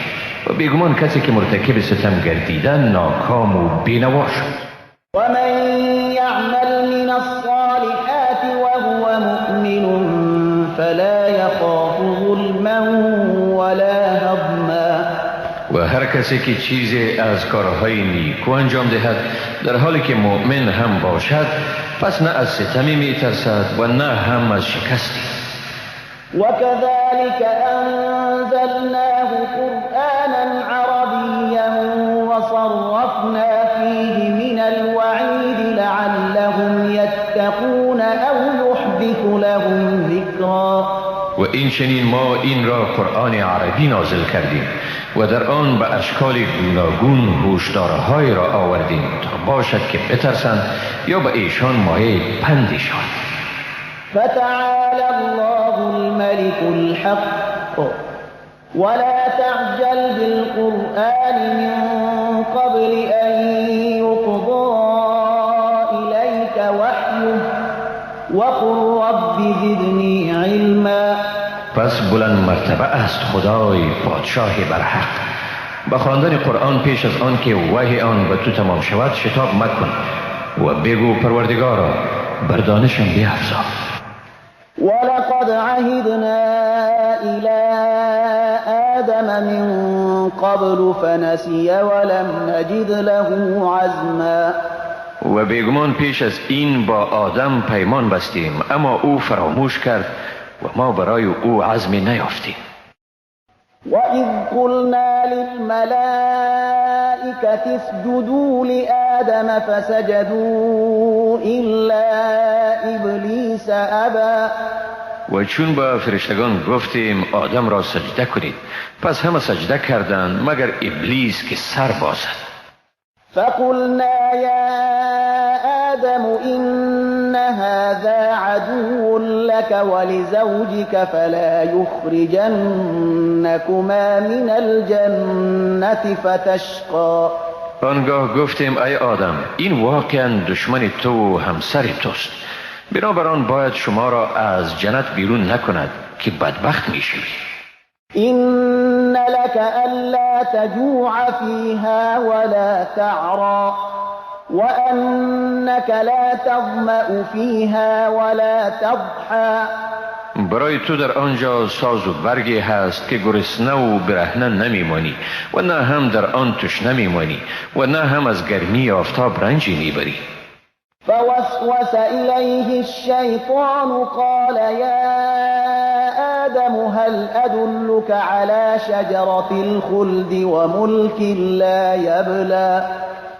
و بیگمان کسی که مرتکب ستم گردیدن ناکام و بینوا شد. و من یعمل من الصالحات وهو مؤمن مؤمن فلا يخاف ظلما ولا هضما. و هر کسی که چیزی از کارهای نیکو انجام دهد در حالی که مؤمن هم باشد، پس نه از ستمی میترسد و نه هم از شکستی. وكذلك أنزلناه قرآنا عربيا وصرفنا فيه من الوعيد لعلهم يتقون أو يحدث لهم ذكرا. و این چنین ما این را قرآن عربی نازل کردیم و در آن به اشکال گوناگون هوشدارهای را آوردیم تا باشد که بترسند یا به ایشان مایه پندی شود. فتعالى الله الملك الحق ولا تعجل بالقرآن من قبل أن يقضى إليك وحيه وقل رب زدني علما. پس بلند مرتبه است خدای پادشاه برحق. با خواندن قرآن پیش از آن که وحی آن به تو تمام شود شتاب مکن و بگو پروردگارا بر دانشم بیفزا. ولقد عهدنا إلى آدم من قبل فنسي ولم نجد له عزما. و بیگمان پیش از این با آدم پیمان بستیم، اما او فراموش کرد و ما برای او عزمی نیافتیم. وإذ قلنا للملائكة اسجدوا لآدم فسجدوا إلا إبلیس أبى. و چون با فرشتگان گفتیم آدم را سجده کنید، پس همه سجده کردند مگر ابلیس که سر بازد. فقلنا يا آدم إن هذا عدو لك ولزوجك فلا يخرجنكما من الجنة فتشقى. آنگاه گفتیم ای آدم، این واقعا دشمن تو و همسر توست، بنابراین باید شما را از جنت بیرون نکند که بدبخت میشوی. إن لك ألا تجوع فيها ولا تعرى وأنك لا تظمأ فيها ولا تضحى. برای تو در آنجا ساز و برگی هست که گرسنه و برهنه نمیمانی و نه هم در آن تشنه میمانی و نه هم از گرمی آفتاب رنجی میبری. فوسوس إليه الشيطان قال يا آدم هل أدلك على شجرة الخلد وملك لا يبلى.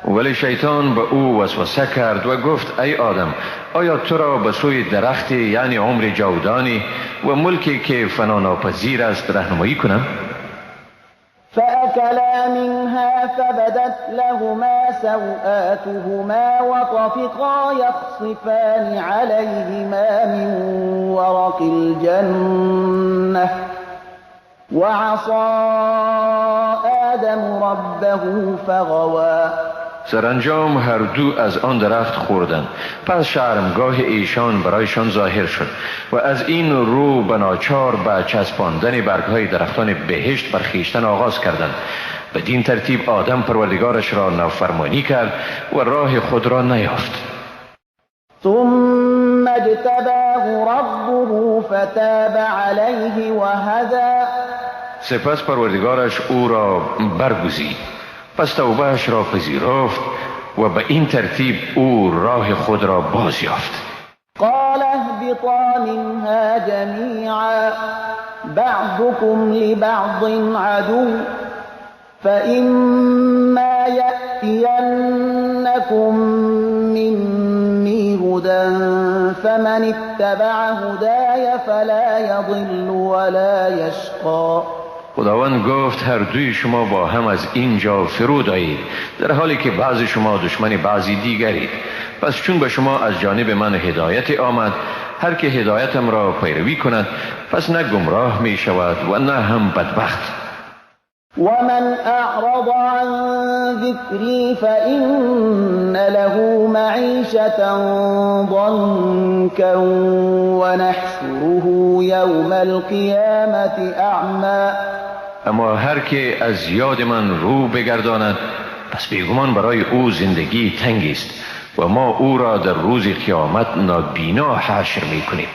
ولی شیطان به او وسوسه کرد و گفت ای آدم، آیا تو را به سوی درخت یعنی عمر جاودانی و ملکی که فنا ناپذیر است راهنمایی کنم؟ فأكلا منها فبدت لهما سوآتهما وطفقا يخصفان عليهما من ورق الجنة وعصى آدم ربه فغوى. سرانجام هر دو از آن درخت خوردند، پس شرمگاه ایشان برایشان ظاهر شد و از این رو به ناچار به چسباندن برگهای درختان بهشت بر خویشتن آغاز کردند. بدین ترتیب آدم پروردگارش را نافرمانی کرد و راه خود را نیافت. ثم اجتباه ربه فتاب علیه وهدی. سپس پروردگارش او را برگزید، پس توبهش را پذیرفت و به این ترتیب او راه خود را باز یافت. قال اهبطا منها جمیعا بعضكم لبعض عدو فإما یأتینکم منی هدى فمن اتبع هدای فلا یضل ولا یشقی. خداوند گفت هر دوی شما با هم از اینجا فرود آیید، در حالی که بعض شما دشمن بعضی دیگرید. پس چون به شما از جانب من هدایت آمد، هر که هدایتم را پیروی کند پس نه گمراه می شود و نه هم بدبخت. ومن اعرض عن ذکری فإن له معیشة ضنکا ونحشره یوم القیامة اعمی. اما هر که از یاد من رو بگرداند پس بیگمان برای او زندگی تنگی است و ما او را در روز قیامت نابینا حشر میکنیم.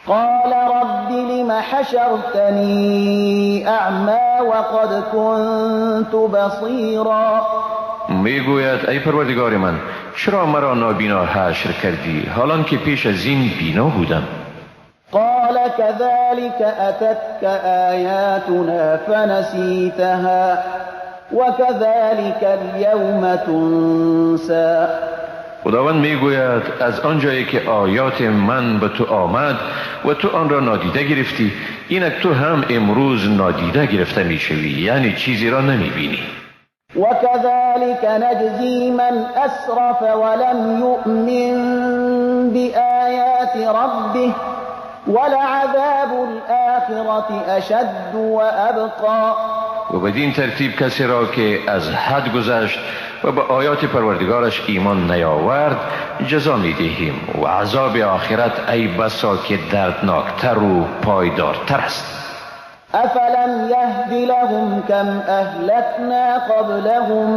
قال رب لم حشرتني أعمى وقد كنت بصيرا. میگوید ای پروردگار من، چرا مرا نابینا حشر کردی، حالان که پیش از این بینا بودم؟ قال كذلك أتتك آياتنا فنسيتها وكذلك اليوم تنسى. خداوند میگوید از آنجایی که آیات من به تو آمد و تو آن را نادیده گرفتی، اینک تو هم امروز نادیده گرفته میشوی، یعنی چیزی را نمیبینی. وكذلك نجزي من أسرف ولم يؤمن بآيات ربه ولعذاب الآخرة أشد وأبقى. و بدین ترتیب کسی را که از حد گذشت و به آیات پروردگارش ایمان نیاورد جزا میدهیم و عذاب آخرت ای بسا که دردناکتر و پایدارتر است. أفلم يهد لهم كم أهلكنا قبلهم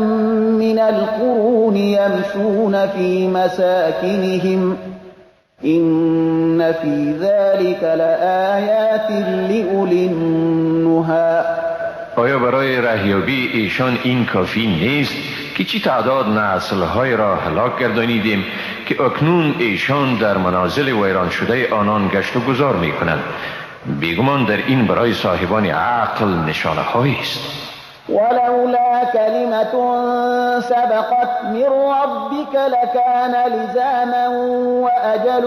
من القرون يمشون في مساكنهم إن في ذلك لآيات لأولي النهى. آیا برای رهیابی ایشان این کافی نیست که چی تعداد نسل‌های را هلاک گردانیدیم که اکنون ایشان در منازل ویران شده آنان گشت و گذار می‌کنند؟ بیگمان در این برای صاحبان عقل نشانه هایی است. ولولا کلمة سبقت من ربک لکان لزاما وأجل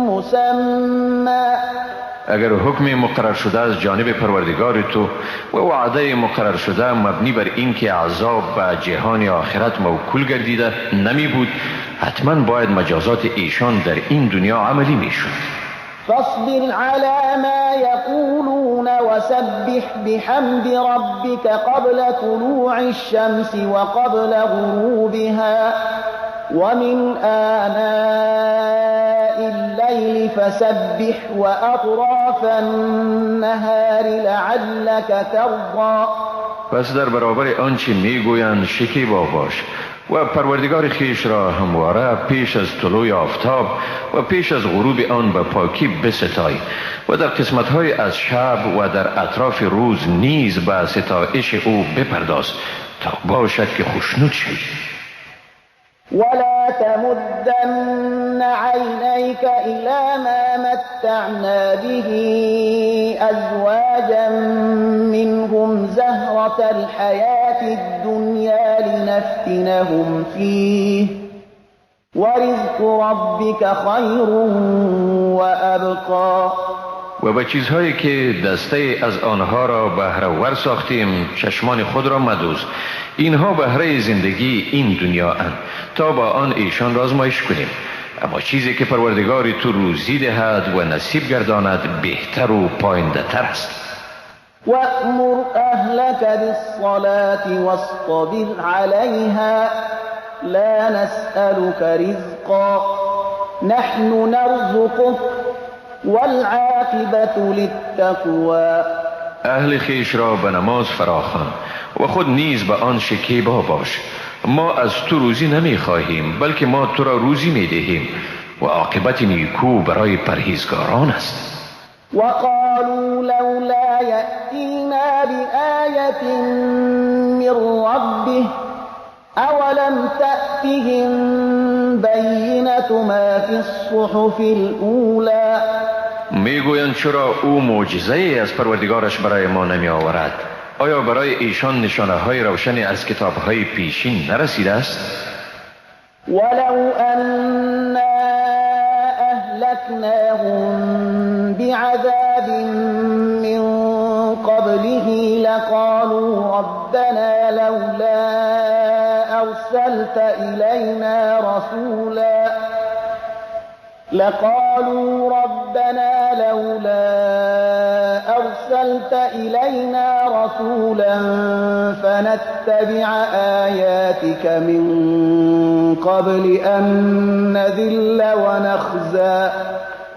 مسمى. اگر حکم مقرر شده از جانب پروردگار تو و وعده مقرر شده مبنی بر اینکه عذاب به جهان آخرت موکول گردیده نمی بود، حتما باید مجازات ایشان در این دنیا عملی می شد. فاصبر على ما يقولون وسبح بحمد ربك قبل طلوع الشمس وقبل غروبها ومن آناء الليل فسبح وأطراف النهار لعلك ترضى. پس در برابر آنچه میگویند شکیبا باش و پروردگار خویش را همواره پیش از طلوع آفتاب و پیش از غروب آن به پاکی بستای و در قسمت‌های از شب و در اطراف روز نیز به ستایش او بپرداز تا باشد که خوشنود شوی. ولا تمدن عینیک الی ما متعنا به ازواجا منهم زهرة الحیاة الدنیا لنفتنهم فیه ورزق ربک خیر وابقی. و به چیزهایی که دسته از آنها را بهره ور ساختیم چشمان خود را مدوز، اینها بهره زندگی این دنیا اند تا با آن ایشان را آزمایش کنیم، اما چیزی که پروردگار تو روزی دهد و نصیب گرداند بهتر و پاینده تر است. وأمر أهلك بالصلاة واصطبر عليها لا نسألك رزقا نحن نرزقك والعاقبة للتقوى. اهل خیش را به نماز فراخوان و خود نیز به آن شکیبا باش. ما از تو روزی نمی خواهیم، بلکه ما تو را روزی می دهیم و عاقبت نیکو برای پرهیزگاران است. وقالوا لولا یأتینا بآیة من ربه اولم تأتهم بینة ما فی الصحف الأولی. میگویند چرا او معجزه از پروردگارش برای ما نمی آورد؟ آیا برای ایشان نشانه های روشنی از کتاب های پیشین نرسیده است؟ ولو أنا أهلكناهم بعذاب من قبله لقالوا ربنا لولا أرسلت إلينا رسولا لقالوا ربنا لولا أرسلت إلينا رسولا فنتبع آياتك من قبل أن نذل ونخزى.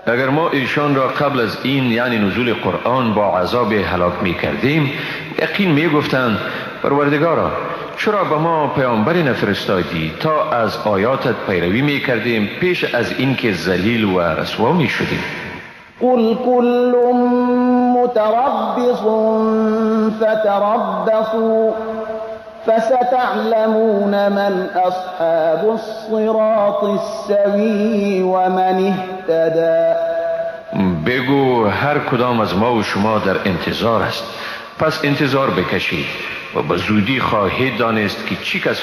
اگر ما ایشان را قبل از این یعنی نزول قرآن با عذاب هلاک می کردیم، یقین می گفتند پروردگارا چرا به ما پیامبری نفرستادی تا از آیاتت پیروی می کردیم پیش از اینکه ذلیل و رسوا می شدیم؟ قل كل متربص فتربصوا فستعلمون من أصحاب الصراط السوي ومن اهتدى. بگو هر کدام از ما و شما در انتظار است، پس انتظار بکشید و به زودی خواهید دانست که چی کسانی